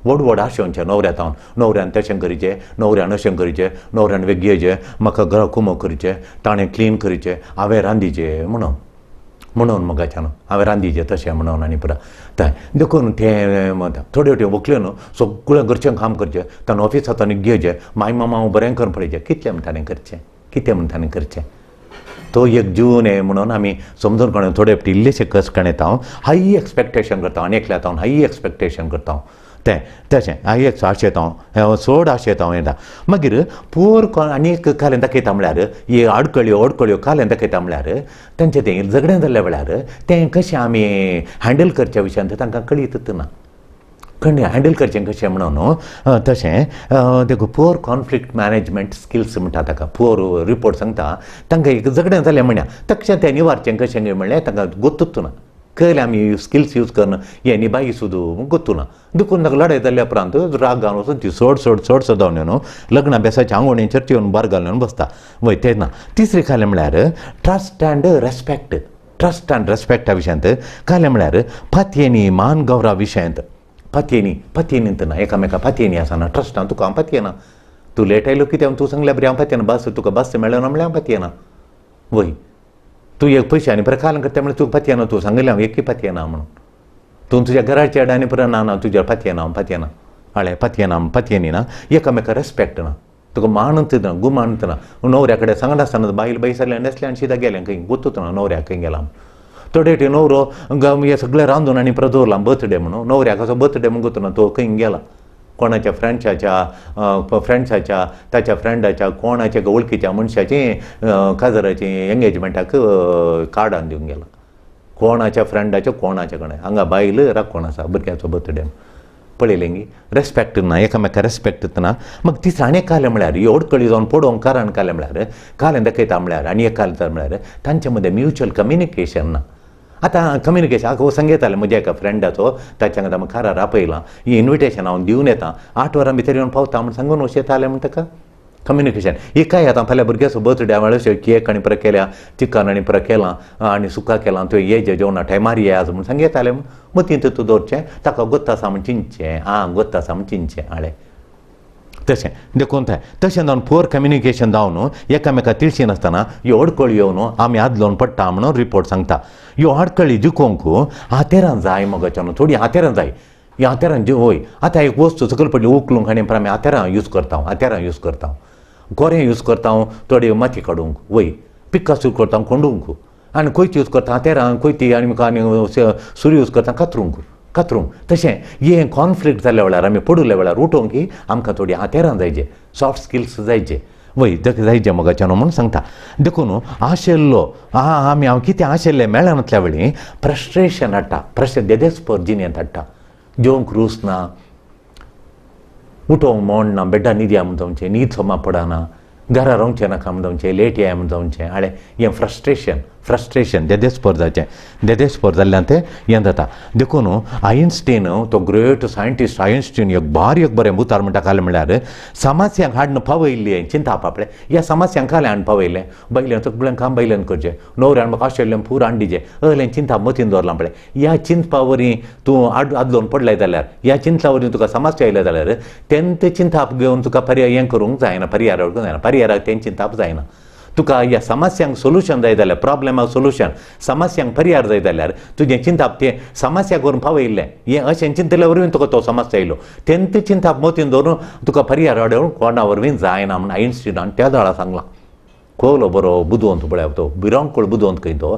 व्हड व्हड आशेवचें न्हवऱ्या तावन, न्हवऱ्यान तशें करचें, न्हवऱ्यान अशें करचें, न्हवऱ्यान वेगळें घेवचें, म्हाका घरा कुमो करचें, ताणें क्लीन करचें, हांवें रांदिचें म्हणून, म्हणून मोगाच्यान हांवें रांदिचें तशें म्हणून आनी पुरा तें देखून तें थोड्यो फावटी व्हंकल्यो न्हू सगळें घरचें काम करचें, ताणें ऑफिसांत आनी घेवचें, माय मामा हांव बरें करून पळयचें, कितलें म्हण ताणें करचें, कितें म्हण ताणें करचें, तो एक जीव न्ही म्हणून आमी समजून काडून थोडे फावटी इल्लेशे कश्ट काडून येता, हाय एक्सपेक्टेशन करता आनी एकल्या हांव हाय एक्सपेक्टेशन करता तें तशें हाय एक आशेता हांव, चड आशेता हांव येता. मागीर पोर आनी एक कालें दाखयता म्हळ्यार ही अडकळ्यो अडकळ्यो कालें दाखयता म्हळ्यार तांचें तें झगडें जाल्ल्या वेळार तें कशें आमी हँडल करच्या विशयांत तांकां कळीतच ना, कळ्ळें हँडल करचें कशें म्हणून तशें देखून पुअर कॉन्फ्लिक्ट मॅनेजमेंट स्किल्स म्हणटा ताका. पुअर रिपोर्ट सांगता तांकां एक झगडें जालें म्हणया तशें तें निवारचें कशें काय म्हणल्यार तांकां गोत्तूच ना, कळ्ळें आमी स्किल्स यूज करून हें निभाई सुद्दां गोत्तू ना. देखून ताका लडाय जाल्या उपरांत राग घालून वचून ती चड चड चड सदावन न्हू लग्ना बेसाच्या आंगवणीचेर ती येवन बार घालून बसता वय तें ना. तिसरें कालें म्हळ्यार trust and respect, trust and रेस्पेक्टा विशयांत कालें म्हळ्यार पातयेनी मान गौरव विशयांत पातयेनी पातयेनी ना एकामेका पातयेनी आसना ट्रस्टान तुका हांव पातयेना, तूं लेट आयलो कितें तूं सांगल्या बरी हांव पातयेना, बस तुका बस मेळना म्हळ्यार हांव पातयेना वय, तूं एक पयशे आनी परत काल करता म्हळ्यार तुका पातयेना, तूं सांगिल्लें हांव एकय पातयेना म्हणून, तूं तुज्या घराच्या आनी परत ना ना तुज्या पातयेना हांव पातयेना हळ्ळे पातयेना पातयेनी ना एकामेका रेस्पेक्ट ना, तुका मानत ना गुमानत ना. न्हवऱ्या कडेन सांगनासतना बायल बैसरलें न्हेसलें आनी शिदा गेलें खंय गोतूच ना न्हवऱ्याक खंय गेला. थोडे फावटी न्हवरो हें सगळें रांदून आनी परत दवरलां बर्थडे म्हणून, न्हवऱ्याक असो बर्थडे म्हणून गोतू ना, तो खंय गेला कोणाच्या फ्रेंड्साच्या फ्रेंड्साच्या ताच्या फ्रेंडाच्या कोणाच्या वळखीच्या मनशाची काजराची एंगेजमेंटाक कार्डान दिवन गेला. कोणाच्या फ्रेंडाच्या कोणाच्या कडेन हांगा बायल राखोण आसा भुरग्याचो बर्थडे पळयलें गी रेस्पेक्ट ना, एकामेका रेस्पेक्ट ना. मग तिसरें आनी एक कालें म्हळ्यार ही अडकळी जावन पडोवंक कारण कालें म्हळ्यार कालें दाखयता म्हळ्यार आनी एक कालें म्हळ्यार तांचे मदें म्युच्युअल कम्युनिकेशन ना. आतां कम्युनिकेशन हांव सांगयतालें म्हज्या एका फ्रेंडाचो, ताच्या वांगडा कारार आपयलां, ही इन्विटेशन हांव दिवन येता, 8 वरां भितर येवन पावता म्हूण सांगून अशें येतालें म्हण ताका कम्युनिकेशन. ही काय आतां फाल्यां भुरग्याचो बर्थडे हांवें अशें केक आनी परत केल्या, चिकन आनी परत केलां आनी सुका केलां, तुवें ये जे जेवणा टायमार ये आज म्हूण सांगयतालें. मतींत तूं दवरचें, ताका गोत्त आसा म्हूण चिंतचें, आं गोत्त आसा म्हूण चिंतचें हाळें तशें देखून थंय तशें जावन पुअर कम्युनिकेशन जावन एकामेका तिळशी नासतना ह्यो अडकळी येवन आमी आदलोवन पडटा म्हणून रिपोर्ट सांगता. ह्यो आडकळी जिखोवंक हातेरां जाय मगोच्यान, थोडीं हातेरां जाय. ह्या हातेरां जी वय आतां एक वस्तू सकयल पडली उखलूंक आनी आमी हातेरां यूज करता, हातेरां यूज करता, गोरें यूज करता थोडी माती काडूंक वय, पिक्कास यूज करता कोंडूंक, आनी कोयती यूज करता हातेरां, कोयती आनी आनी सुरी यूज करता कातरूंक कातरूंक. तशें हें कॉन्फ्लिक्ट जाल्ल्या वेळार आमी पडुल्ल्या वेळार उठोवंक की आमकां थोडी हातेरां जायचे, सॉफ्ट स्किल्स जायचे वय जायचे मगाच्यान म्हणून सांगता. देखून आशिल्लो आमी हांव कितें आशिल्लें मेळनातल्या वेळी फ्रस्ट्रेशन हाडटा, प्रश्न देदेस्पर जिणेंत हाडटा. जेवंक रूच ना, उठोवंक मोड ना, बेड्डा न्हिदया म्हूण जावचें, न्हीद सोमा पडना, घरा रावचें नाका म्हूण जावचें, लेट येया म्हूण जावचें, हाळें हें फ्रस्ट्रेशन फ्रस्ट्रेशन देदेस्पर जाचें, देदेस्पर जाल्ल्यान तें हें जाता. देखून आयन्स्टीन तो ग्रेट सायंटिस्ट आयन्स्टीन एक भारी एक बरें उतार म्हणटा काल म्हळ्यार समस्यांक हाडून पावयल्ली चिंताप आपलें ह्या समस्यांक कालें हाडून पावयलें, बैल्यान सगळें काम बैल्यान करचें, न्हवऱ्यान म्हाका आशिल्लें पूर हाडीचें असलें चिंताप मतीन दवरलां पळय. ह्या चिंतपा वरी तूं आदलोवन पडलें जाल्यार, ह्या चिंतपा वरी तुका समस्या आयल्या जाल्यार तें चिंताप घेवन तुका पर्याय हें करूंक जायना, पर्याय करूंक जायना, पर्यायाक तें चिंताप जायना. तुका ह्या समस्यांक सोल्युशन जाय जाल्यार, प्रॉब्लेमाक सोल्युशन, समस्यांक पर्याय जाय जाल्यार तुजें चिंताप तें समस्या करून पावयल्लें हें अशें चिंतल्या वरवीं तुका तो समस्या येयलो, तेंच चिंताप मतीन दवरून तुका पर्याय हाडून कोणा वरवीं जायना म्हूण आयन्स्टीनान त्या वेळार सांगलां. कोलो बरो बुदवंत पळय तो भिरांकूळ बुदवंत खंय तो,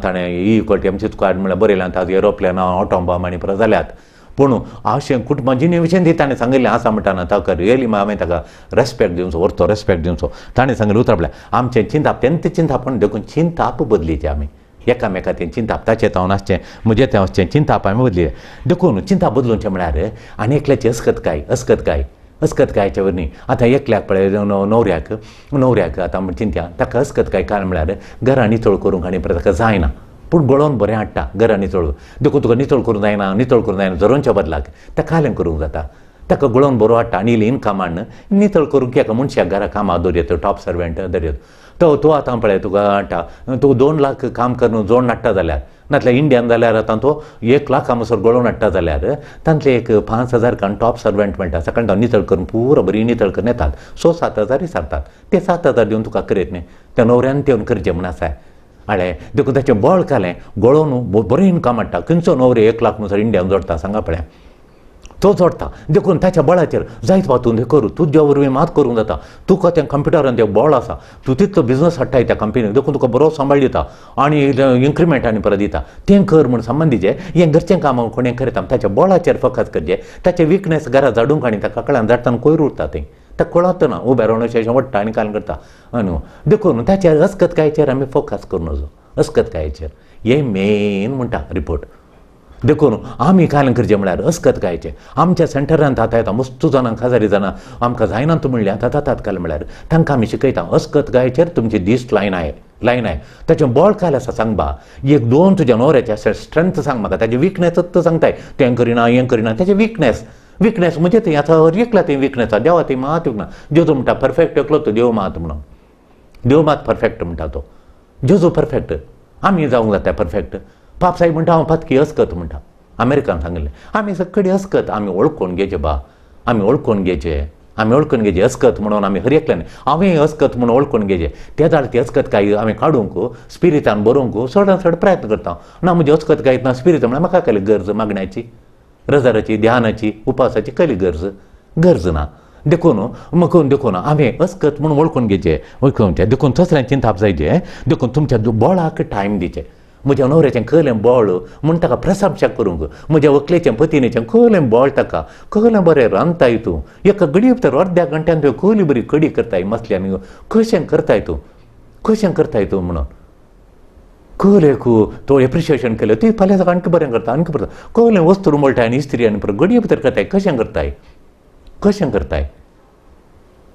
ताणें E equal to M C square म्हळ्यार बरयलें, आतां एरोप्लेनां ऑटोबॉम्ब आनी परत जाल्यात. पूण अशें कुटुंबा जिणे विशयन ती ताणें सांगिल्लें आसा म्हणटा ताका रियली हांवें ताका रेस्पेक्ट दिवचो, वरतो रेस्पेक्ट दिवचो. ताणें सांगिल्लें उतर म्हळ्यार आमचें चिंताप तेंच चिंताप, देखून चिंताप बदलीचें आमी एकामेका तें चिंताप ताचें तावन आसचें म्हजें तें आसचें चिंताप आमी बदली. देखून चिंताप बदलुचें म्हळ्यार आनी एकल्याची अस्कतकाय अस्कतकाय अस्कतकायचे वरवीं आतां एकल्याक पळय न्हवऱ्याक न्हवऱ्याक आतां चिंत्या ताका अस्कतकाय कारण म्हळ्यार घरां नितळ करूंक आनी परत ताका जायना, पूण गळोवन बरें हाडटा घरां नितळ, देखून तुका नितळ करूंक जायना, नितळ करूंक जायना जरोवच्या बदलाक ताका कालें करूंक जाता, ताका गळोवन बरो हाडटा आनी इल्लें इनकम हाडून नितळ करूंक एका मनशाक घरा कामाक दवरता, टॉप सर्वंट दवरता. तो तो आतां पळय तुका हाडटा, तूं 2 लाख काम करून जोडून हाडटा जाल्यार, नातल्यार इंडियान जाल्यार आतां तो 1 लाखा म्हणसर गळोवन हाडटा जाल्यार तांतले एक 5,000 कान टॉप सर्वंट मेळटा, सकाळीं तो नितळ करून पुरो बरी नितळ करून येतात, 6-7 हजारय सारतात, ते 7,000 दिवन तुका करयत न्ही, त्या न्हवऱ्यान ते करचें म्हूण आसा हाळें. देखून ताचें बळ कालें गळोवन बरें इनकम हाडटा, खंयचो न्हवरो 1 लाख म्हणसर इंडियान जोडटा सांगा पळय, तो जोडटा. देखून ताच्या बळाचेर जायत बा तूं तें करूं, तुज्या वरवीं मात करूंक जाता, तुका तें कंप्युटरान तें बळ आसा, तूं तितलो बिजनस हाडटाय त्या कंपनीक, देखून तुका बरो सांबाळ दिता आनी इन्क्रिमेंट आनी परत दिता, तें कर म्हूण संबंदीचें हें घरचें काम कोणें करता ताच्या बळाचेर फोकस करचें, ताचें विकनेस घरा झाडूंक आनी ताका कळान झाडटाना कोयर उरता थंय, ताका कळत ना, उबें रावन अशें अशें वडटा आनी काल करता न्हू. देखून ताचेर अस्कतकायचेर आमी फोकस करूं नजो, अस्कतकायचेर हें मेन म्हणटा रिपोर्ट. देखून आमी कांय करचें म्हळ्यार अस्कतकायचें आमच्या सेंटरांत आतां येता मस्तू जाणांक हजारी जाणां आमकां जायना तूं म्हणलें आतां जातात काल म्हळ्यार तांकां आमी शिकयता अस्कतकायचेर तुमची दिश्ट लायन आहे लायन आहे, ताचें बळ काल आसा सांग बा, 1-2 तुज्या न्हवऱ्याचें आसा स्ट्रेंथ सांग म्हाका, ताजें विकनेसच सांगताय, तें करिना हें करिना, ताचें विकनेस विकनेस म्हणजे थंय आतां हर एकल्या थंय विकनेस आसा, देवा थंय मात विकना, जेजू म्हणटा परफेक्ट एकलो तो देव मात म्हणून, देव मात परफेक्ट म्हणटा तो, जेजू परफेक्ट, आमी जावंक जाता परफेक्ट. पाप साहेब म्हणटा हांव पातकी अस्कत म्हणटा, अमेरिकान सांगिल्लें आमी सगळी अस्कत, आमी वळखून घेवचें बा, आमी वळखून घेवचें, आमी वळखून घेवचें अस्कत म्हणून आमी हर एकल्यान हांवें अस्कत म्हणून वळखून घेवचें, ते जाल्यार ती अस्कत काय आमी काडूंक स्पिरितान बरोवंक चडान चड प्रयत्न करता ना, म्हजी अस्कत काय ना स्पिरित म्हळ्यार म्हाका कसली गरज मागण्याची, रजाराची, ध्यानाची, उपासाची कसली गरज, गरज ना. देखून म्हाका देखून हांवें अस्कत म्हणून वळखून घेवचें, वळखून घेवचें. देखून तसलें चिंताप जायचें, देखून तुमच्या बळाक टायम दिवचें, म्हज्या न्हवऱ्याचें कहलें बळ म्हूण ताका प्रशंसा करूंक, म्हज्या व्हंकलेचें पतिनेचें कहलें बळ ताका कहलें बरें रांदताय तूं, एका घडये भितर अर्द्या घंट्यान तुवें कहली बरी कडी करताय मसल्यान, कशें करताय तूं, कशें करताय तूं म्हणून कहलेक तो एप्रिशिएशन केलें. ती फाल्यां ताका आणखी बरें करता, आणखी बरें कहलें वस्तू रुमळटाय आनी इस्त्री आनी परत घडये भितर करताय, कशें करताय, कशें करताय.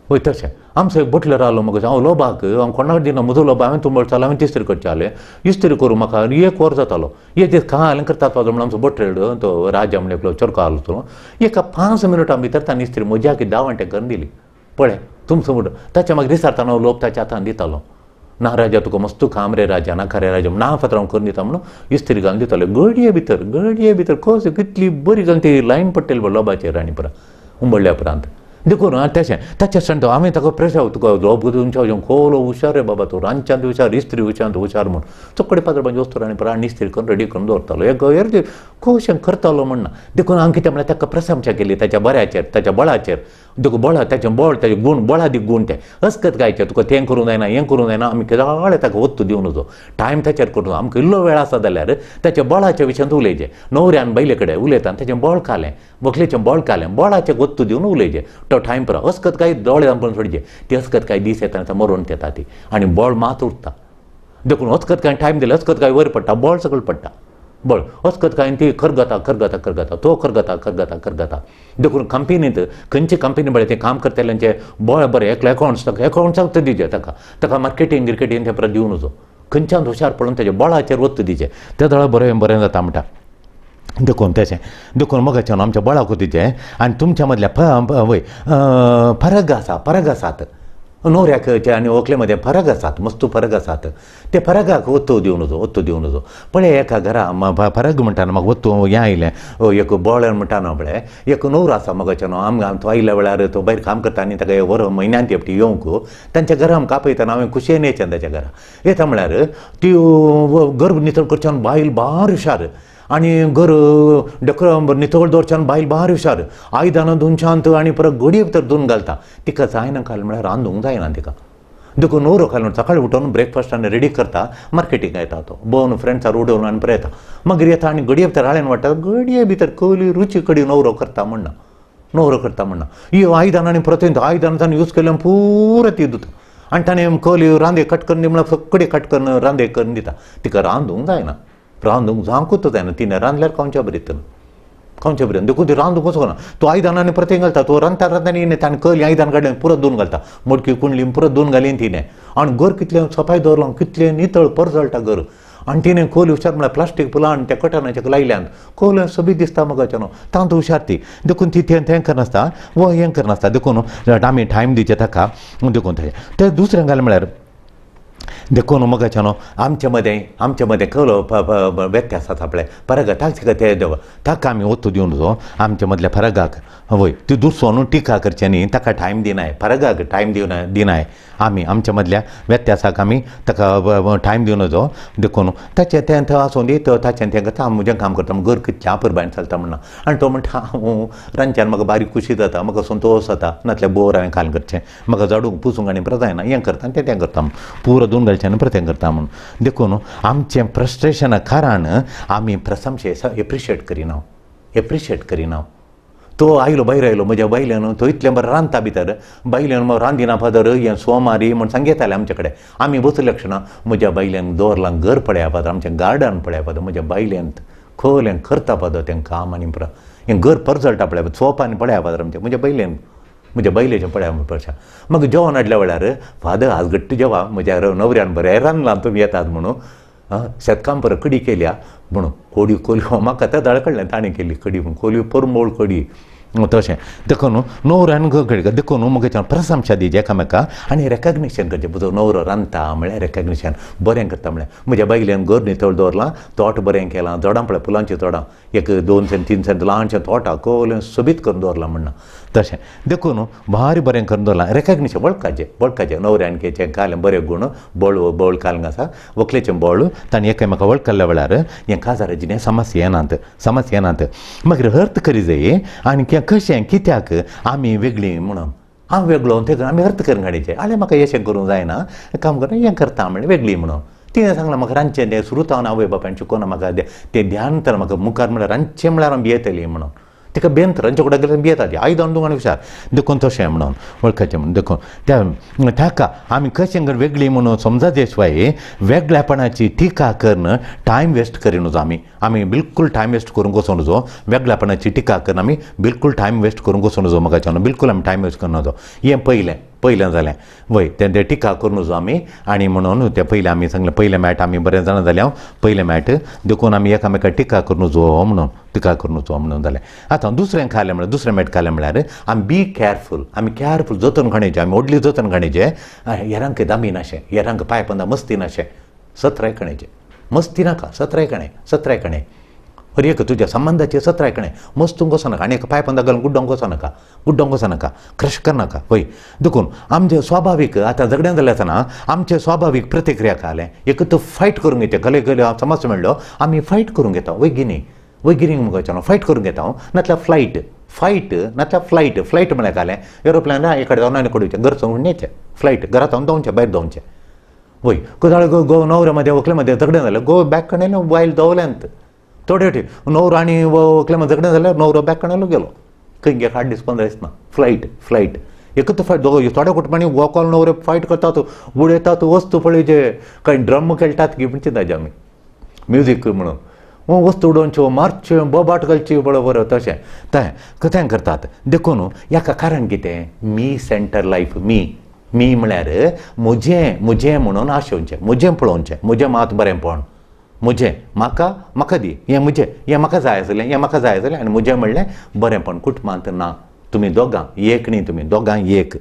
वय तशें आमचो एक बटलर आलो मगो, हांव लोबाक हांव कोणाक दिना, म्हजो लोब हांवें तुंबळ हांवें तिस्त्री करचें जालें, इस्त्री करूं म्हाका एक वर जातालो. एक दीस काल करतात म्हणून आमचो बटलर तो राजा म्हण एकलो चरको आलो तो एका 5 मिनटां भितर ताणें इस्त्री म्हज्या 10 वांटे करून दिली. पळय तुमचो म्हणून ताच्या मागीर विचारतना हांव लोब ताच्या हातान दितालो, ना राजा तुका मस्त काम रे राजा, नाका रे राजा, ना फातर हांव करून दिता म्हणून इस्त्री घालून दितालो. घडये भितर घडये भितर कस कितली बरी घालून ती लायन पडटली लोबाचेर आनी परत उंबडल्या उपरांत. देखून तशें ताच्या सांगता हांवें ताका प्रेसाव तुका लोब तुमच्या खोलो हुशार रे बाबा तूं, रांदच्यांत हुशार, इस्त्री हुशार हुशार म्हूण चोकडे पात्र वस्तू आनी परत आनी इस्त्री करून रेडी करून दवरतालो. एक अर्दी कशें करतालो म्हण ना. देखून हांवें कितें म्हळ्यार ताका प्रशंसा केली ताच्या बऱ्याचेर, ताच्या बळाचेर. देखून बळा ताचें बळ, ताचें गूण, बळादीक गूण ते अस्कत गायचें तुका तें करूंक जायना, हें करूंक जायना, आमी केदाळे ताका वत्तू दिवन वचो टायम ताचेर करूं. आमकां इल्लो वेळ आसा जाल्यार ताच्या बळाच्या विशयांत उलयचें. न्हवऱ्यान बायले कडेन उलयता ताचें बळ कालें, व्हंकलेचें बळ कालें, बळाचें वत्तू दिवन उलयचें तो टायम पुरो. अस्कत काय दोळे धांपून सोडचे, ती अस्कत काय दीस येता मरून येता ती आनी बळ मात उरता. देखून अस्कत काय टायम दिले अस्कत काय वयर पडटा, बळ सकयल पडटा, बळ अस्कत काय ती खरगता खरगता खरगता, तो खरगता खरगता खरगता. देखून कंपनींत खंयचे कंपनी बरें तें काम करतल्यांचें बळ बरें एकलो एकावंट्स ताका एकावंट्साक तें दिवचें, ताका ताका मार्केटींग गिर्केटींग तें परत दिवन वचो, खंयच्यान हुशार पडून ताच्या बळाचेर वत्तू दिवचें, ते दोळे बरें बरें जाता म्हणटा. देखून तशें देखून मगाच्यान आमच्या बळाक दिवचें आनी तुमच्या मदल्या वय फरक आसा, फरक आसात न्हवऱ्याक आनी व्हंकले मदें फरक आसात, मस्त फरक आसात. ते फरकाक वत्तो दिवन वचो, वत्तो दिवन वचो. पळय एका घरा फरक म्हणटा म्हाका वत्तो हें आयलें एक बळ म्हणटा न्हू, पळय एक न्हवरो आसा मगाच्यान आमकां तो आयल्या वेळार तो भायर काम करता आनी ताका वर म्हयन्यांत एकटी येवंक तांच्या घरा आमकां आपयतना हांवें खुशयेन येचें ताच्या घरा येता म्हळ्यार ती गर्भ नितळ करच्यान बायल बार हुशार आनी घर डेकोर नितळ दवरच्यान बायल बार हुशार, आयदनां धुवच्यान आनी परत घडये भितर धुवन घालता. तिका जायना खाल म्हळ्यार रांदूंक जायना तिका. देखून न्हवरो खाल सकाळीं उठून ब्रेकफास्ट आनी रेडी करता, मार्केटींग येता तो बोवन फ्रेंड्सार उडोवन आनी परत येता. मागीर येता आनी घडये भितर आळेन वाडटा, घडये भितर कहली रुची कडी न्हवरो करता म्हणना, न्हवरो करता म्हणना. ही आयदनां आनी परत आयदनां ताणें यूज केल्यान पुरो ती धुता आनी ताणें कहली रांदे कट करून दी म्हळ्यार सगळी कट करून रांदे करून दिता. तिका रांदूंक जायना, रांदूंक जावंकूच जायना, तिणें रांदल्यार खावच्या बरी खावच्या बरी. देखून ती रांदूंक वचूंक ना. तो आयदनां आनी परत घालता, तो रांदता रांदता आनी ताणें कहली आयदन काडलें परत धुवन घालता, मडकी कुंडली परत धुवन घाली तिणें आनी घर कितलें सफाय दवरलां, कितलें नितळ परजळटा घर. आनी तिणें कहली हुशार म्हळ्यार प्लास्टीक फुलां आनी त्या कटनाचें लायल्यान कहलें सोबीत दिसता मगाच्यान तांत हुशार ती. देखून ती तें तें करनासता वो हें करनासता. देखून आमी टायम दिवचें ताका. देखून तशें तें दुसरें घालें म्हळ्यार देखून मगाच्यान आमचे मदें आमचे मदें कहलो व्यत्यास आसा पळय फरक ताका ते ताका आमी वत्तू दिवन वचो आमच्या मदल्या फरकाक. वय ती दुसरो न्हू टिका करचें न्ही, ताका टायम दिनाय, फरकाक टायम दिवनाय दिनाय आमी आमच्या मदल्या व्यत्यासाक आमी ताका टायम दिवन वचो. देखून ताचें तें थंय आसूं दी, तो ताचें तें करता, हांव म्हजें काम करता, घर कितलें अपुरबायेन चलता म्हणना. आनी तो म्हणटा हांव रांदच्यान म्हाका बारीक खुशी जाता, म्हाका संतोश जाता, नातल्यार बोर हांवें खाल करचें, म्हाका झाडूंक पुसूंक आनी परत जायना, हें करता आनी तें तें करता म्हूण पुरो धुवन घालचें आनी परत हें करता म्हूण. देखून आमचें फ्रस्ट्रेशना कारण आमी प्रशंसे एप्रिशिएट करिना, एप्रिशिएट करिना. तो आयलो भायर आयलो म्हज्या बायल्यान तो इतलें बरें रांदता भितर बायल्यान मग रांदिना फादर हें सोमारी म्हूण सांगयताले आमचे कडेन. आमी बसले लक्षणां म्हज्या बायल्यान दवरलां घर पळया फादर, आमचें गार्डन पळया फादर, म्हज्या बायल्यान खोलें करता फादर तें काम आनी परत हें घर परजळटा पळया सोपांनी पळया फादर आमचें म्हज्या बायल्यान म्हज्या बायलेचें पळया पळशा. मागीर जेवण हाडल्या वेळार फादर आज घट्ट जेवा म्हज्या न्हवऱ्यान बरें रांदलां तुमी येतात म्हणून शेतकाम परत कडी केल्या म्हणून कोडी कोली म्हाका त्या दाळ कडल्यान ताणें केल्ली कडी म्हूण कोली परमोळ कडी तशें. देखून न्हवऱ्यान कडी देखून मगे प्रशंसा दिवची एकामेका आनी रेकग्निशन करचें. म्हजो न्हवरो रांदता म्हळ्यार रेकग्निशन बरें करता म्हळ्यार म्हज्या बायलेन घर नितळ दवरलां, तोट बरें केलां, झाडां पळय फुलांचीं तोडां 1 2 सेंट 3 सेंट ल्हानशें तोटा कोलें सोबीत करून दवरलां म्हणना तशें. देखून भारी बरें करून दवरलां रेकग्निशन वळखाचें वळखाचें न्हवऱ्यान केचें कालें बरें गूण बळ बळ कालें आसा व्हंकलेचें बळ ताणें एकामेका वळखल्ल्या वेळार हें काजाराची समस्या येनात, समस्या येनात. मागीर अर्थ करी जाय आनी कशें कित्याक आमी वेगळीं म्हणून हांव वेगळो तें आमी अर्थ करून काडीचें. आले म्हाका अशें करूंक जायना काम करून हें करता म्हणलें वेगळी म्हणून ती तिणें सांगलां म्हाका रांदचें तें सुरू जावन आवय बापायन शिकोवना म्हाका तें ध्यान तर म्हाका मुखार म्हळ्यार रांदचें म्हळ्यार हांव भियेतली म्हणून तिका बेंत रांदचे कुडाक गेल्यार भियेता ती आयदन तूं आनी हुशार देखून तशें म्हणून वळखाचें म्हणून देखून त्या ताका आमी कशें कर वेगळी म्हणून समजाचे शिवाय वेगळेपणाची टिका करून टायम वेस्ट करी नजो. आमी आमी बिलकूल टायम वेस्ट करूंक वचूं नजो. वेगळेपणाची टिका करून आमी बिलकूल टायम वेस्ट करूंक वचूं नजो. म्हाका बिलकूल आमी टायम वेस्ट करूं नजो. हें पयलें पयलें जालें वय तें तें टिका करूं नजो आमी. आनी म्हणून तें पयलें आमी सांगलें पयलें मॅट आमी बरें जाणा जालें हांव पयलें मॅट देखून आमी एकामेका टिका करूं नजो म्हणून टिका करूं नजो म्हणून जालें. आतां दुसरें खालें म्हळ्यार दुसरें मॅट खालें म्हळ्यार आमी बी कॅरफूल. आमी कॅरफूल जतन खाणेचें आमी व्हडली जतन खाणेचें हेरांक दामी नाशें हेरांक पांय पंदा मस्ती नाशें सत्राय खाणेचें मस्ती नाका सत्राय खाणें सत्राय खाणें हर एक तुज्या संबंदाचेर सत्राय कणें मस्तूंक वचनाका आनी एका पांय पंदा घालून गुड्डोंक वचनाका गुड्डोंक वचनाका क्रश करनाका वय. देखून आमचें स्वाभावीक आतां झगडें जालें आसतना आमचें स्वाभावीक प्रतिक्रिया कालें एक तूं फायट करूंक घेता कले कले समज मेळ्ळो आमी फायट करूंक घेता वैगिनी वैगिनी मुखार फायट करूंक घेता हांव नातल्यार फ्लायट फायट नातल्यार फ्लायट फ्लायट म्हळ्यार कालें एरोप्लेन एकडे जावन आनी कडे वयचें घर सोडून येचें फ्लायट घरांत हांव धांवचें भायर धांवचें वय. कदाळ गो नवऱ्या मदें व्हंकले मदें झगडें जालें गो बॅक कडेन बायल दवल्यांत थोडे फावटी न्हवरो आनी व्हंकले मदें झगडें जाल्यार न्हवरो बॅक कडेन गेलो खंय गे 8 दीस 15 दीस ना फ्लायट फ्लायट एकच फायट दोग थोड्या कुटुंबांनी व्हंकल न्हवरे फायट करतात उडयतात वस्तू पळय जे कांय ड्रम खेळटात की म्हणचे ताजे आमी म्युजीक म्हणून वस्तू उडोवच्यो मारच्यो बोबाट घालची बरो बरो तशें तें तें करतात. देखून हाका कारण कितें मी सेंटर लायफ मी मी म्हळ्यार म्हजें म्हजें म्हणून आशेवचें म्हजें पळोवचें म्हजें मात बरेंपण म्हजें म्हाका म्हाका दी हें म्हजें हें म्हाका जाय आसलें हें म्हाका जाय आसलें आनी म्हजें म्हणलें बरेंपण कुटुंबांत ना. तुमी दोगां एक न्ही तुमी दोगां एक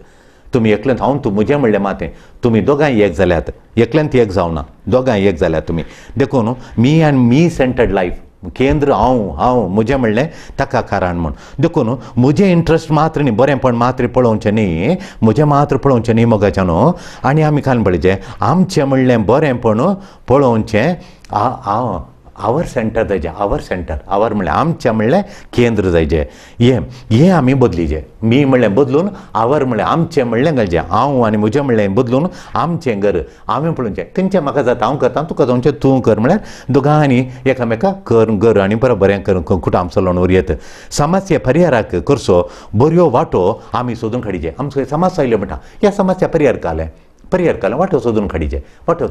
तुमी एकल्यान हांव तूं म्हजें म्हणलें मातें तुमी दोगांय एक जाल्यात एकल्यान एक जावना दोगांय एक जाल्यात तुमी. देखून मी आनी मी सेंटर्ड लायफ केंद्र हांव हांव म्हजें म्हणलें ताका कारण म्हूण. देखून म्हजें इंट्रस्ट मात्र न्ही बरेंपण मात्र पळोवचें न्ही म्हजें मात्र पळोवचें न्ही मोगाच्यान न्हू. आनी आमी काल पळयचें आमचें म्हणलें बरेंपण पळोवचें our centre जायचें our centre our म्हणल्यार आमचें म्हणलें केंद्र जायचें हें हें आमी बदलीचें मी म्हणलें बदलून our म्हणलें आमचें म्हणलें घालचें हांव आनी म्हजें म्हणलें बदलून आमचें घर हांवें पळोवचें खंयचें म्हाका जाता हांव करता तुका जावचें तूं कर म्हळ्यार दोगांनी एकामेका कर घर आनी बरें बरें करून कुटुंब चलोवन व्हरयेत. समस्या परिहाराक करचो बऱ्यो वाटो आमी सोदून काडीचे. आमचो समस्या आयल्यो म्हणटा ह्या समस्या परिहार कालें परिहार कालें वाटो सोदून काडीचे वाटो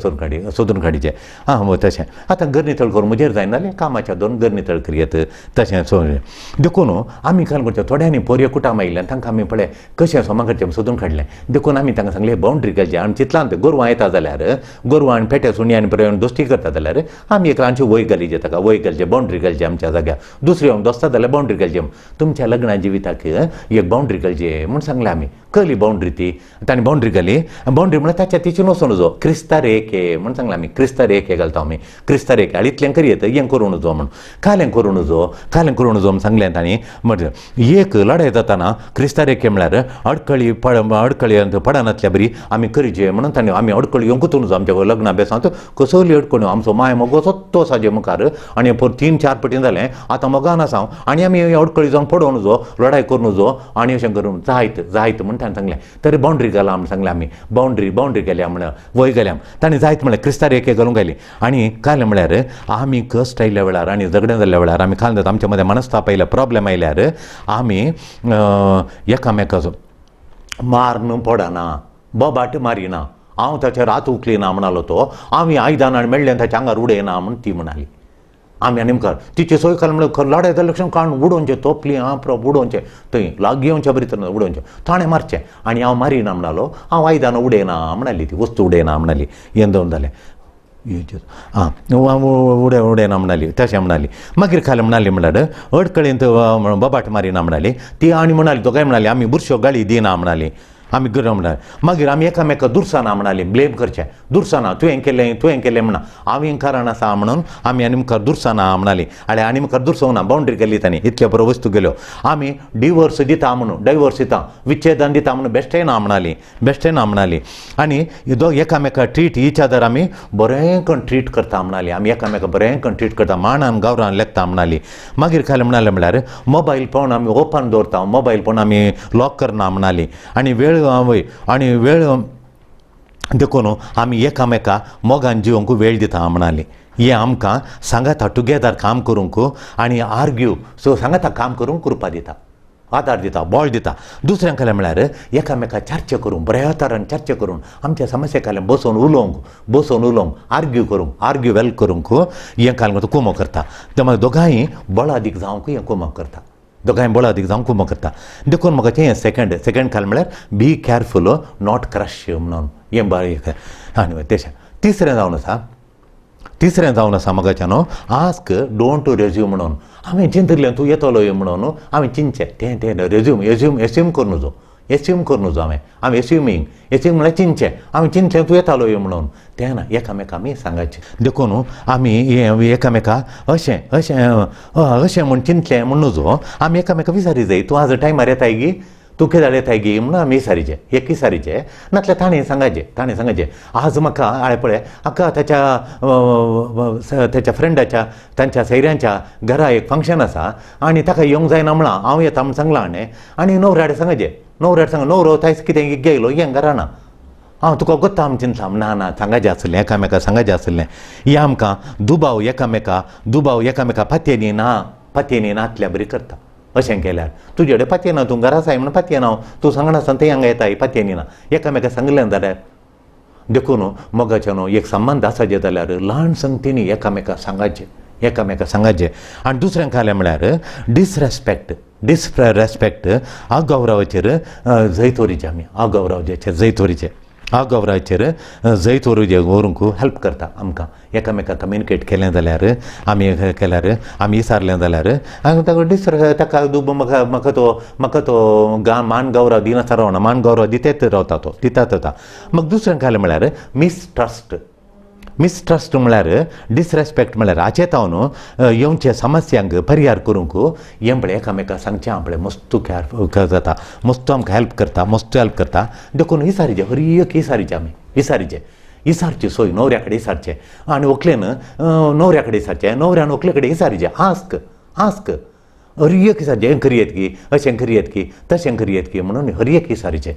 सोदून काडीचे आं तशें. आतां घर नितळ करून म्हजेर जायना जाल्यार कामाच्या दोन घर नितळ करयत तशें सोदून. देखून आमी काल करचें थोड्यांनी पोरयो कुटाम आयिल्ल्यान तांकां आमी पळय कशें सोमा करचें सोदून काडलें. देखून आमी तांकां सांगलें बाउंड्री घालची आमी चितलां गोरवां येता जाल्यार गोरवां आनी पेटे सुणी आनी बरें दोस्ती करता जाल्यार आमी एक ल्हानशी वय घालीचे ताका वय घालचे बाउंड्री घालची आमच्या जाग्यार दुसरी दोस्ता जाल्यार बाउंड्री घालची तुमच्या लग्ना जिविताक एक बाउंड्री घालची म्हूण सांगलें आमी. कहली बाउंड्री ती तांणी बाउंड्री घाली बाउंड्री म्हळ्यार ताच्या तिची वचूं नजो क्रिस्तार एक म्हूण सांगलें आमी क्रिस्तार एक घालता आमी क्रिस्तार एक आनी इतलें करयत हें करूं नजो म्हूण कालें करूं नजो कालें करूं नजो म्हूण सांगलें तांणी. म्हटलें एक लडाय जाताना क्रिस्तार एक म्हळ्यार अडकळी अडकळी पडनातल्या बरी आमी करीचे म्हणून तांणी आमी अडकळी येवंकूच नजो आमच्या लग्ना बेसांत कसली अडकळी आमचो माय मगो सत्तो साजे मुखार आनी परत 3-4 पटी जालें आतां मोगान आसा हांव आनी आमी अडकळी जावन पडोवं नजो लडाय करूं नजो आनी अशें करून जायत जायत म्हूण ताणें सांगलें. तरी बाउंड्री घाला म्हूण सांगलें आमी बाउंड्री बाउंड्री गेल्या म्हळ्यार वय गेल्या ताणें जायत म्हळ्यार क्रिस्तार एक घालूंक घाली. आनी काल म्हळ्यार आमी कश्ट आयिल्ल्या वेळार आनी झगडें जाल्ल्या वेळार आमी काल जाता आमच्या मदें मनस्ताप आयल्या प्रॉब्लेम आयल्यार आमी एकामेकाचो मारून पडना बोबाट मारिना हांव ताचेर हात उखलिना म्हणालो तो आमी आयदनां मेळ्ळें ताच्या आंगार उडयना म्हूण ती म्हणाली. आमी आनी मुखार तिचे सोय काल म्हळ्यार लडाय जाल्यार लक्षण काडून उडोवचें तोपली आं प्रोप उडोवचें थंय लागीं येवचें बरी तर उडोवचें ताणें मारचें आनी हांव मारिना म्हणालो हांव आयदनां उडयना म्हणाली ती वस्तू उडयना म्हणाली हें दोन जालें आं उडय उडयना म्हणाली तशें म्हणाली. मागीर खालें म्हणाली म्हळ्यार अडकळींत बोबाट मारिना म्हणाली ती आनी म्हणाली दोगांय म्हणाली आमी बुरश्यो गाळी दिना म्हणाली आमी गरम म्हणाली. मागीर आमी एकामेका दुरसाना म्हणाली ब्लेम करचें दुरसाना तुवें केलें तुवें केलें म्हणा हांवें कारण आसा म्हणून आमी आनी मुखार दुरसाना म्हणाली. आनी आनी मुखार दुरसोवंक ना बाउंड्री केली तांणी इतले बरो वस्तू गेल्यो आमी डिवोर्स दिता म्हणून डायवोर्स दिता विच्छेदन दिता म्हणून बेश्टें ना म्हणाली बेश्टें ना म्हणाली. आनी दोग एकामेका ट्रीट इच अदर आमी बरें करून ट्रीट करता म्हणाली आमी एकामेका बरें करून ट्रीट करता माणान गावरान लेखता म्हणाली. मागीर खालें म्हणालें म्हळ्यार मोबायल फोन आमी ओपन दवरता मोबायल फोन आमी लॉक करना म्हणाली. आनी वेळ वय आनी वेळ देखून आमी एकामेका मोगान जिवंक वेळ दिता म्हणाली. हें आमकां सांगाता टुगेदर काम करूंक आनी आर्ग्यू सो सांगाता काम करूंक कृपा दिता, आदार दिता, बळ दिता. दुसऱ्यां खालें म्हळ्यार एकामेका चर्चा करूंक, बऱ्या तरान चर्चा करून आमच्या समस्या खालें बसोवन उलोवंक, बसोवन उलोवंक, आर्ग्यू करूंक, आर्ग्यू वेल करूंक हें काल कुमो करता. ते मागीर दोगांय बळादीक जावंक हें कुमो करता, दोगांय बळादीक जावंक कुमो करता. देखून म्हाका तें सेकंड सेकंड खाल म्हळ्यार बी केअरफूल not crush म्हणून हें बरें. आनी तेशें तिसरें जावन आसा, तिसरें जावन आसा म्हाका न्हू आस्क don't resume म्हणून. हांवें चिंतलें तूं येतलो म्हणून हांवें चिंतचें तें तें रेज्यूम एज्यूम एस्यूम करूं नजो, एस्यूम करूं नजो. हांवें हांवें एस्युमींग एस्यूम म्हळ्यार चिंतचें, हांवें चिंतलें तूं येतालो म्हणून. तें ना, एकामेका आमी सांगाचें. देखून आमी हें एकामेका अशें अशें अशें म्हूण चिंतलें म्हूण नजो, आमी एकामेका विचारी जाय, तूं आज टायमार येताय गी, तूं केदाळ येताय गी म्हणून आमी विचारीचें, एक विचारीचें. नातल्यार ताणें सांगाचें, ताणें सांगाचें आज म्हाका हांवें पळय हाका ताच्या ताच्या फ्रेंडाच्या तांच्या सैऱ्यांच्या घरा एक फंक्शन आसा आनी ताका येवंक जायना म्हळां, हांव येता म्हूण सांगलां हाणें. आनी न्हवऱ्याडे सांगाचें, न्हवऱ्याड सांग, न्हवरो तायस कितें गेलो हें घरा ना, हांव तुका गोत्ता आम चिंतला. ना ना, सांगाचें आसलें, एकामेका सांगाचें आसलें. हें आमकां दुबाव एकामेका दुबाव एकामेका पातयेनी ना, पातयेनी नातल्या बरी करता. अशें केल्यार तुजे कडेन पातयेना, तूं घरा आसाय म्हणून पातयेना, हांव तूं सांगनासतना तें हांगा येताय, पातयेनी ना, एकामेका सांगलें जाल्यार. देखून मोगाचें न्हू एक संबंद आसाचे जाल्यार ल्हान संगतींनी एकामेका सांगाचें, एकामेका सांगाचें. आनी दुसरें खालें म्हळ्यार डिसरेस्पेक्ट, डिसरेस्पेक्ट अगौरवाचेर जैत व्हरीचें आमी, अगौरवाचेर जैत व्हरीचें, अगौरवाचेर जैत व्हरूचें व्हरूंक हेल्प करता आमकां. एकामेका कम्युनिकेट केलें जाल्यार, आमी केल्यार, आमी विचारलें जाल्यार आनी ताका डिस ताका म्हाका म्हाका तो म्हाका तो गा मान गौरव दिनासतना रावना, मान गौरव दितेच रावता, तो दितात वता. मग दुसरें खालें म्हळ्यार मिसट्रस्ट, मिसट्रस्ट म्हळ्यार डिसरेस्पेक्ट म्हळ्यार हाचे तावन येवचे समस्यांक परिहार करूंक हें पळय एकामेका सांगचें पळय मस्त केअर जाता, मस्त आमकां हेल्प करता, मस्त हेल्प करता. देखून विचारीचें, हर एक विचारीचें, आमी विचारीचें, विचारचें सोय न्हवऱ्या कडेन विचारचें आनी व्हंकलेन न्हवऱ्या कडेन विचारचें, न्हवऱ्यान व्हंकले कडेन विचारीचें. आस्क आस्क हर एक विचारचें, हें करयेत की, अशें करयेत की, तशें करयेत की म्हणून हर एक विचारीचें,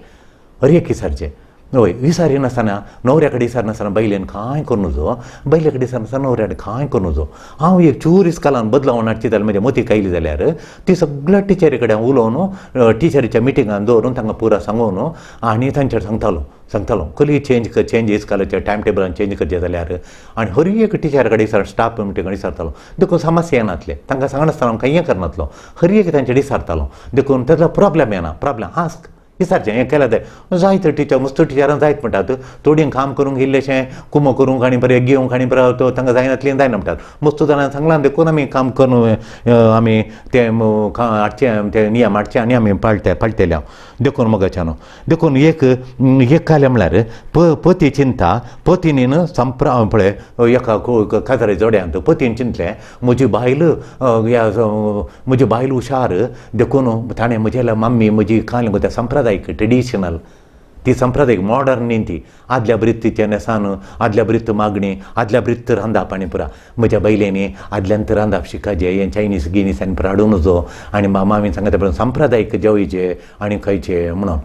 हर एक विचारचें. हय, विचारिनासतना न्हवऱ्या कडेन विचारनासतना बायलेन कांय करूं नजो, बायले कडेन विचारनासतना न्हवऱ्या कडेन कांय करूं नजो. हांव एक चूर इस्कालान बदलावन हाडची जाल्यार म्हज्या मतीक आयली जाल्यार ती सगळ्या टिचरी कडेन उलोवन टिचरीच्या मिटिंगान दवरून तांकां पुरा सांगून आनी तांचेर सांगतालो, सांगतालो कली चेंज चेंज इस्कालाच्या टायम टेबलान चेंज करचें जाल्यार. आनी हर एक टिचर कडेन विचार स्टाफ मिटिंग कडेन विचारतालो. देखून समस्या येनातले, तांकां सांगनासतना आमकां हें करनातलो, हर एक तांचे विचारतालो. देखून ताजो प्रॉब्लेम येना, प्रॉब्लेम आस्क विचारचें. हें केल्यार तें जायते टिचर मस्त टिचरां जायत म्हणटात, थोडीं काम करूंक इल्लेशें कुमो करूंक आनी बरें घेवंक आनी बरें तांकां जायनातलीं जायना म्हणटात. मस्त जाणांनी सांगलां देखून आमी काम करून आमी तें हाडचें, ते नियम हाडचे आनी आमी पाळटे पाळटेले हांव. देखून मोगाच्या न्हू, देखून एक एक कालें म्हळ्यार पती चिंता पतिनीन संप्रा पळय एका काजारी जोड्यांत पतीन चिंतलें म्हजी बायल म्हजी बायल हुशार, देखून ताणें म्हजेल्या मम्मी म्हजी काल त्या संप्रदायीक ट्रेडिशनल, ती संप्रदायीक मॉडर्न न्ही, ती आदल्या वृत्तीच्या न्हेसान, आदल्या वृत्त मागणी, आदल्या वृत्त रांदप आनी पुरा म्हज्या बायलेनी आदल्यान रांदप शिकाजे, हें चायनीज गिनीस आनी पुरा हाडूं नजो आनी मामीन सांगता पळय संप्रदायीक जेवयचे आनी खायचे म्हणून.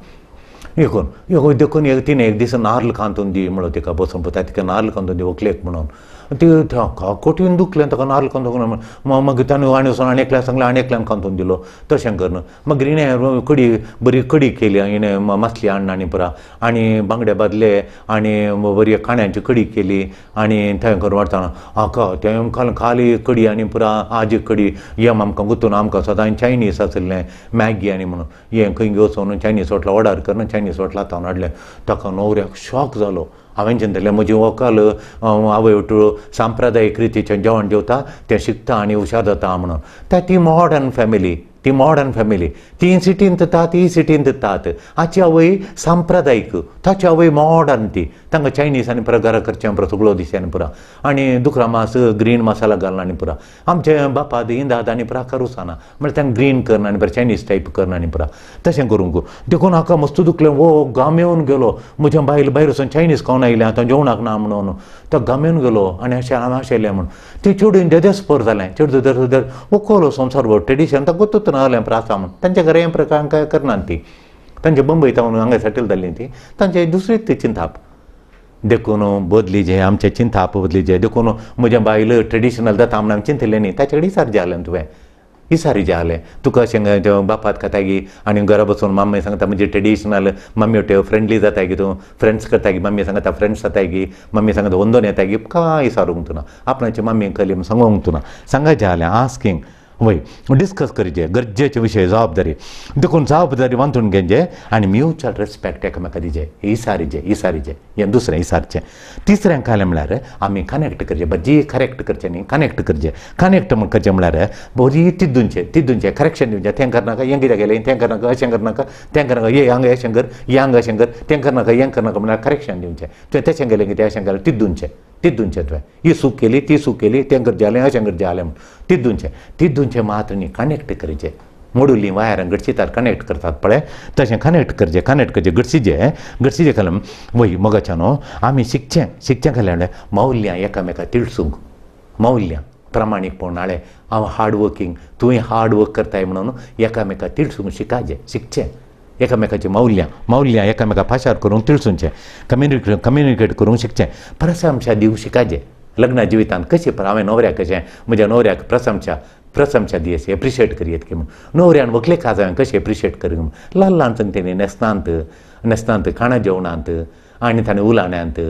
एकूण देखून एक तिणें एक दीस नार्ल कांतून दी म्हणलो तिका बसून पळयता तिका नार्ल कांतून दी व्हंकलेक म्हणून. ती कठीण दुखलें ताका नार्ल कांतूंक. मागीर ताणें आनी वचून आनी एकल्याक सांगलें, आनी एकल्यान कांतून दिलो. तशें करून मागीर हिणें कडी बरी कडी केली, हिणें मासली हाडून आनी पुरा आनी बांगडे भाजले आनी बरी कांड्यांची कडी केली आनी थंय करून वाडटना हाका तें खाली कडी आनी पुरा आजी कडी येम आमकां गुंतून आमकां सदां चायनीस आशिल्लें मॅगी आनी म्हणून हें खंय वचून चायनीस हॉटेल ऑर्डर करून चायनीस हॉटेलांत हांव हाडलें. ताका न्हवऱ्याक शॉक जालो. हांवें चिंतलें म्हजी व्हंकल आवय वटूळ सांप्रदायीक रितीचें जेवण जेवता तें शिकता आनी हुशार जाता म्हणून. ती मॉडर्न फॅमिली, ती मॉडर्न फॅमिली, ती सिटींत तात, ती सिटींत तात. हाची आवय सांप्रदायीक, ताची आवय मॉडर्न, ती तांकां चायनीस आनी पुरा घरा करचें पुरा सगळो दीस आनी पुरा आनी दुकरा मास ग्रीन मसाला घालना आनी पुरा. आमचे बापा इंदाद आनी पुरा करूसाना म्हळ्यार तांकां ग्रीन करना आनी पुरा चायनीस टायप करना आनी पुरा तशें करूंक. देखून हाका मस्त दुखलें, वो गामेवन गेलो. म्हज्या बायल भायर वचून चायनीस खावन आयलें आतां जेवणाक ना म्हणून तो गामेवन गेलो आनी अशें हांवें आशिल्लें म्हणून ती चेडून देदेस्पर जालें. चेडूं दर उखलो संवसार भर ट्रेडिशन ताका गोत्तूच नासलें प्रासा म्हणून तांच्या घरा हें प्रकार काय करनात ती. तांचे बंबय तावन हांगा सेटल जाल्ली ती तांचे दुसरीच ती चिंताप. देखून बदली जे आमचें चिंताप बदली जे. देखून म्हजें बायल ट्रेडिशनल जाता म्हण आमी चिंतलें न्ही, ताचे कडेन इसार जालें तुवें, इसारी जालें तुका अशें बापात खाताय आनी घरा बसून मम्मी सांगता म्हणजे ट्रेडिशनल मम्मी फ्रेंडली जाताय गी, तूं फ्रेंड्स करताय गी, मम्मी सांगता फ्रेंड्स जाताय गी, मम्मी सांगता वंदोन येताय गी, कांय इसारूंक तुना आपणाची मम्मी कली सांगोंक तुना. सांगायचें जालें आस्कींग वय डिस्कस करचें गरजेचे विशय जबाबदारी. देखून जबाबदारी वांटून घेवचे आनी म्युच्युअल रेस्पेक्ट एकामेका दिजे, इसारीचे इसारीचे हें दुसरें इसारचें. तिसरें कालें म्हळ्यार आमी कनेक्ट करचें, बजी करेक्ट करचें न्ही, कनेक्ट करचें. कनेक्ट म्हण करचें म्हळ्यार बरी तिद्दुंचें तिद्दुंचें करेक्शन दिवचें, तें करनाका, हें कित्याक केलें, तें करनाका, अशें करनाका, तें करनाका, हे हांगा अशें कर, हें हांगा अशें कर, तें करनाका, हें करनाका म्हळ्यार करेक्शन दिवचें. तुवें तशें केलें कितें अशें केलें तिद्दुंचें तिद्दुंचें तुवें ही चूक केली ती चूक केली तें करचें जालें अशें करचें जालें म्हण तिद्दुंचें तिद्दुंचें मात्र न्ही, कनेक्ट करचें. मोडुल्लीं वायरां गडशीतार कनेक्ट करतात पळय तशें कनेक्ट करचें, कनेक्ट करचें गडशीचें गडशीचें कलम वय मोगाच्यान न्हू आमी शिकचें शिकचें खालें म्हणल्यार मौल्यां एकामेका तिळसूंक, मौल्यां प्रामाणीकपण हाळें हांव हार्ड वर्कींग तूंय हार्ड वर्क करताय म्हणून एकामेका तिळसूंक शिकाचें शिकचें. एकामेकाचीं मौल्यां मौल्यां एकामेका पाशार करूंक तिळसूंचें, कम्युनिकेट कम्युनिकेट करूंक शिकचें. प्रशंसा दिवंक शिकाचें लग्ना जिवितांत कशें हांवें न्हवऱ्याक कशें म्हज्या न्हवऱ्याक प्रशंसा प्रशंसा दी एप्रिशिएट करयेत की म्हूण न्हवऱ्यान व्हंकलेक आज हांवें कशें एप्रिशिएट करी म्हूण ल्हान ल्हान सांगता न्ही, न्हेसणांत न्हेसणांत खाणा जेवणांत आनी ताणें उलाण्यांत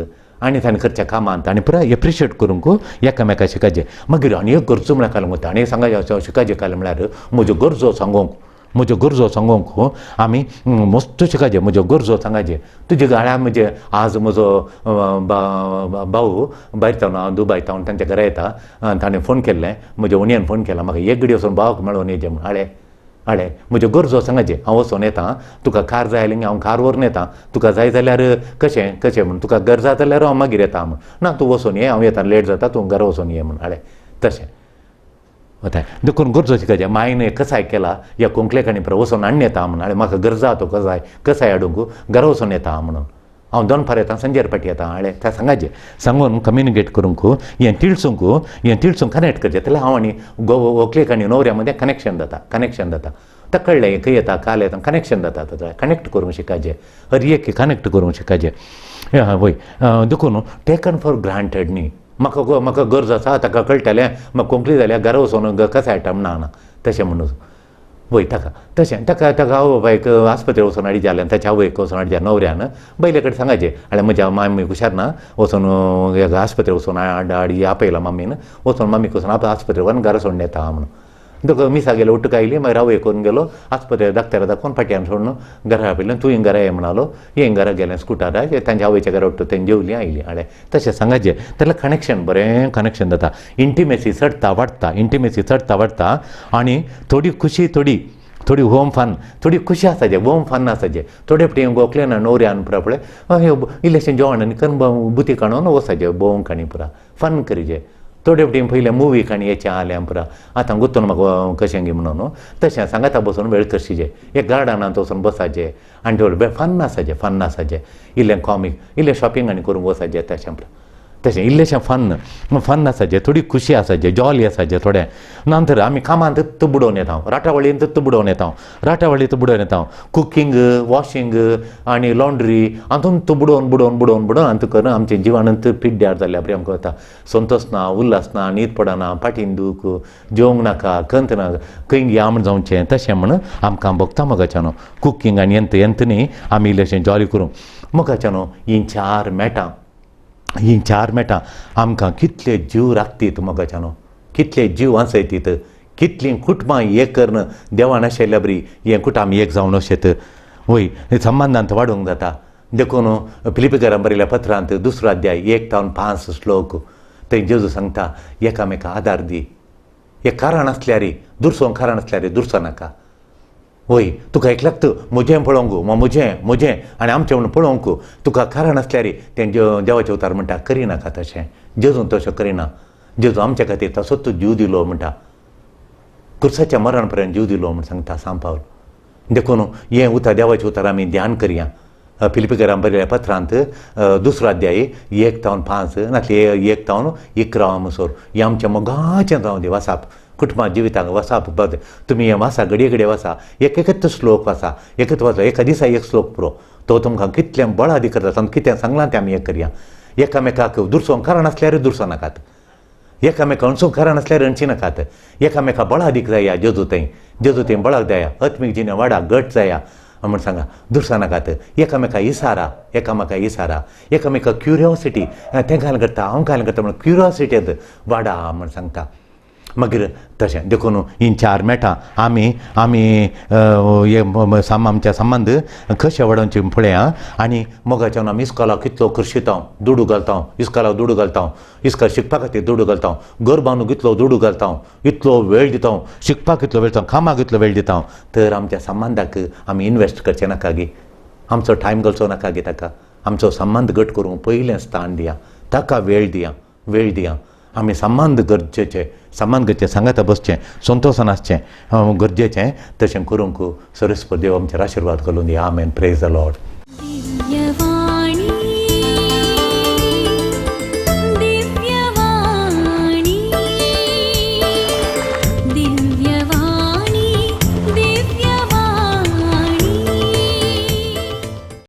आनी ताणें करच्या कामांत आनी पुराय एप्रिशिएट करूंक एकामेका शिकाचें. मागीर आनी एक गरजो म्हळ्यार काल म्हणटा आनी सांगा शिकाचें काल म्हळ्यार म्हज्यो गरजो सांगोंक, म्हज्यो गरजो सांगोंक आमी मस्त शिकाचें. म्हज्यो गरजो सांगाचें तुज्या गाळ्या म्हजे आज म्हजो भाऊ भायर तावन हांव दुबाय तावन तांच्या घरा येता, ताणें फोन केल्लें म्हज्या उणयान फोन केला म्हाका एक घडी वचोन भावाक मेळोन येचें म्हूण. हाळे हाळे म्हज्यो गरजो सांगाचें हांव वचोन येता, तुका कार जाय जाल्यार हांव कार व्हरून येता, तुका जाय जाल्यार कशें कशें म्हूण, तुका गरज जाय जाल्यार हांव मागीर येता म्हूण, ना तूं वचोन ये हांव येता लेट जाता तूं घरा वचोन ये म्हूण. हाळे तशें वताय. देखून गरजो शिकायचें. मायन कसाय केला ह्या कोंकलेक आनी पुरो वचोन हाडून येता म्हूण, हाळे म्हाका गरज आहा तो कसाय कसाय हाडूंक घरा वचोन येता म्हणून हांव दनपार येता सांजेर फाटी येता. हाळे तें सांगाचें सांगून कम्युनिकेट करूंक हें तिळसूंक हें तिळसूंक कनेक्ट करचें. जाल्यार हांव आनी व्हंकलेक आनी न्हवऱ्या मदें कनेक्शन जाता, कनेक्शन जाता. ताका कळ्ळें खंय येता काल येता कनेक्शन जाता, कनेक्ट करूंक शिकाचें, हर एक कनेक्ट करूंक शिकाचें. वय देखून टेकन फॉर ग्रांटेड न्ही, म्हाका म्हाका गरज आसा ताका कळटलें म्हाका कोंकणी जाल्यार घरा वचोन कसाय हाडटा ना ना तशें म्हणून वय ताका तशें ताका ताका आवय बापायक आस्पत्रे वचोन हाडी जालें, ताच्या आवयक वचोन हाडी जालें न्हवऱ्यान बैले कडेन सांगाचें हाणें म्हज्या मामी हुशार ना वचोन आस्पत्रे वचोन हाडी आपयला मामीन वचोन मामीक वचोन आप आस्पत्रे वचोन घरा सोडून येता म्हणून. देखून मिसा गेलो उठूक आयली मागीर आवय करून गेलो आस्पत्रे डाक्टरा दाखोवन फाटल्यान सोडून घरा आपयलें तूं घरा ये म्हणालो, हे घरा गेलें स्कुटरार तांच्या आवयच्या घरा उठ्ठो तें जेवली आयली. हाळें तशें सांगाचें जाल्यार कनेक्शन बरें कनेक्शन जाता, इंटिमेसी चडटा वाडटा, इंटिमेसी चडटा वाडटा आनी थोडी खुशी थोडी थोडी होम फन थोडी खुशी आसाचें, होम फन आसाचें. थोडे फावटी व्हंकलेन न्हवऱ्यान पुरा पळय इल्लेशें जेवण आनी कन्न बुती काडून वचाचें भोंवंक आनी पुरा फन करीचें. थोडे फावटी पयलें मुवी काणी येचें आलें पुरा आतां गुत्तून म्हाका कशें गी म्हणून तशें सांगाता बसून वेळ करशीचें, एक गार्डनांत वचून बसाचें आनी थोडें फन आसाचें, फन आसाचें इल्लें कॉमीक इल्लें शॉपिंग आनी करूंक वचाचें तशें पुरा तशें इल्लेशें फन फन आसाचें, थोडी खुशी आसाचें, जॉली आसाचें थोडें. नंतर आमी कामांत बुडोवन येता, राटावळींत बुडोवन येता, राटावळींत बुडोवन येता, कुकींग वॉशिंग आनी लॉन्ड्री हातूंत बुडोवन बुडोवन बुडोवन बुडोवन आनी करून आमचें जिवानंत पिड्ड्यार जाल्ल्या बरी आमकां वता, संतोश ना, उल्हास ना, न्हीद पडना, फाटीन दूख, जेवंक नाका, कंत ना, खंय याम जावचें तशें म्हण आमकां भोगता मोगाच्यानो. कुकींग आनी यंत यंत न्ही आमी इल्लेशें जॉली करूंक मोगाच्यानो. हीं चार मेटां, हीं चार मेटां आमकां कितले जीव राखतीत मोगाच्यानो, कितले जीव वांचयतीत, कितलीं कुटुंबां एक करून देवान आशिल्ल्या बरी हें कुटुंब एक जावन वशेत वय संबंदांत वाडोवंक जाता. देखून फिलिपीकरां बरयल्या पत्रांत दुसरो अध्याय 1 ते 5 श्लोक थंय जेजू सांगता एकामेका आदार दी, एक कारण आसल्यार दुसरो कारण आसल्यार दुसरो नाका. वय तुका एकल्याक म्हजें पळोवंक म्हजें म्हजें आनी आमचें म्हणून पळोवंक तुका कारण आसल्यार तें देवाचें उतार म्हणटा करिनाका तशें, जेजून तशें करिना, जेजू आमच्या खातीर तसोच जीव दिलो म्हणटा, कुर्साच्या मरण पर्यंत जीव दिलो म्हूण सांगता सांग पावल. देखून हें उतर देवाचें उतर आमी ध्यान करया. फिलिपीकरां बरयल्या पत्रांत दुसरो अध्याय 1 ते 5 नातले 1 ते 11 म्हणसर हें आमचें मोगाचें जावं दी वासाप कुटुंबा जिविताक वासाप बरें. तुमी हें वासा घडये घडये वासा, एक एकच श्लोक वासा, एकच वाचा, एका दिसा एक श्लोक पुरो, तो तुमकां कितलें बळादी करता, कितें सांगलां तें आमी एक करया. एकामेकाक दुरसोंक कारण आसल्यार दुरसो नाकात, एकामेका अणसूंक कारण आसल्यार अणशी नाकात, एकामेका बळादीक जाया, जेजू थंय जेजू थंय बळाक जाया, आत्मीक जिणे वाडा घट जाया म्हण सांगा. दुरसा नाकात, एकामेका इसारा, एकामेका इसारा, एकामेका क्युरियोसिटी, तें घाल करता हांव घाल करता म्हण क्युरियोसिटींत वाडा म्हण सांगता. मागीर तशें देखून हीं चार मेटां आमी आमी हे आमच्या संबंद कशे वाडोवचे पळया. आनी मोगाच्यान आमी इस्कोलाक कितलो खर्शितांव, दुडू घालता, इस्कोलाक दुडू घालता, इस्कोल शिकपा खातीर दुडू घालता, घर बांदूंक इतलो दुडू घालता, इतलो वेळ दिता, शिकपाक इतलो वेळ दिता, कामाक इतलो वेळ दिता, तर आमच्या संबंदाक आमी इनवेस्ट करचें नाका गी, आमचो टायम घालचो नाका गी ताका. आमचो संबंद घट करूंक पयलें स्थान दिया, ताका वेळ दिया, वेळ दिया. आमी संबंद गरजेचे, संबंद गरजेचे, सांगाता बसचें, संतोशान आसचें गरजेचें. तशें करूंक सरस्पत देव आमचेर आशिर्वाद घालून दिया. आमेन. Praise the lord.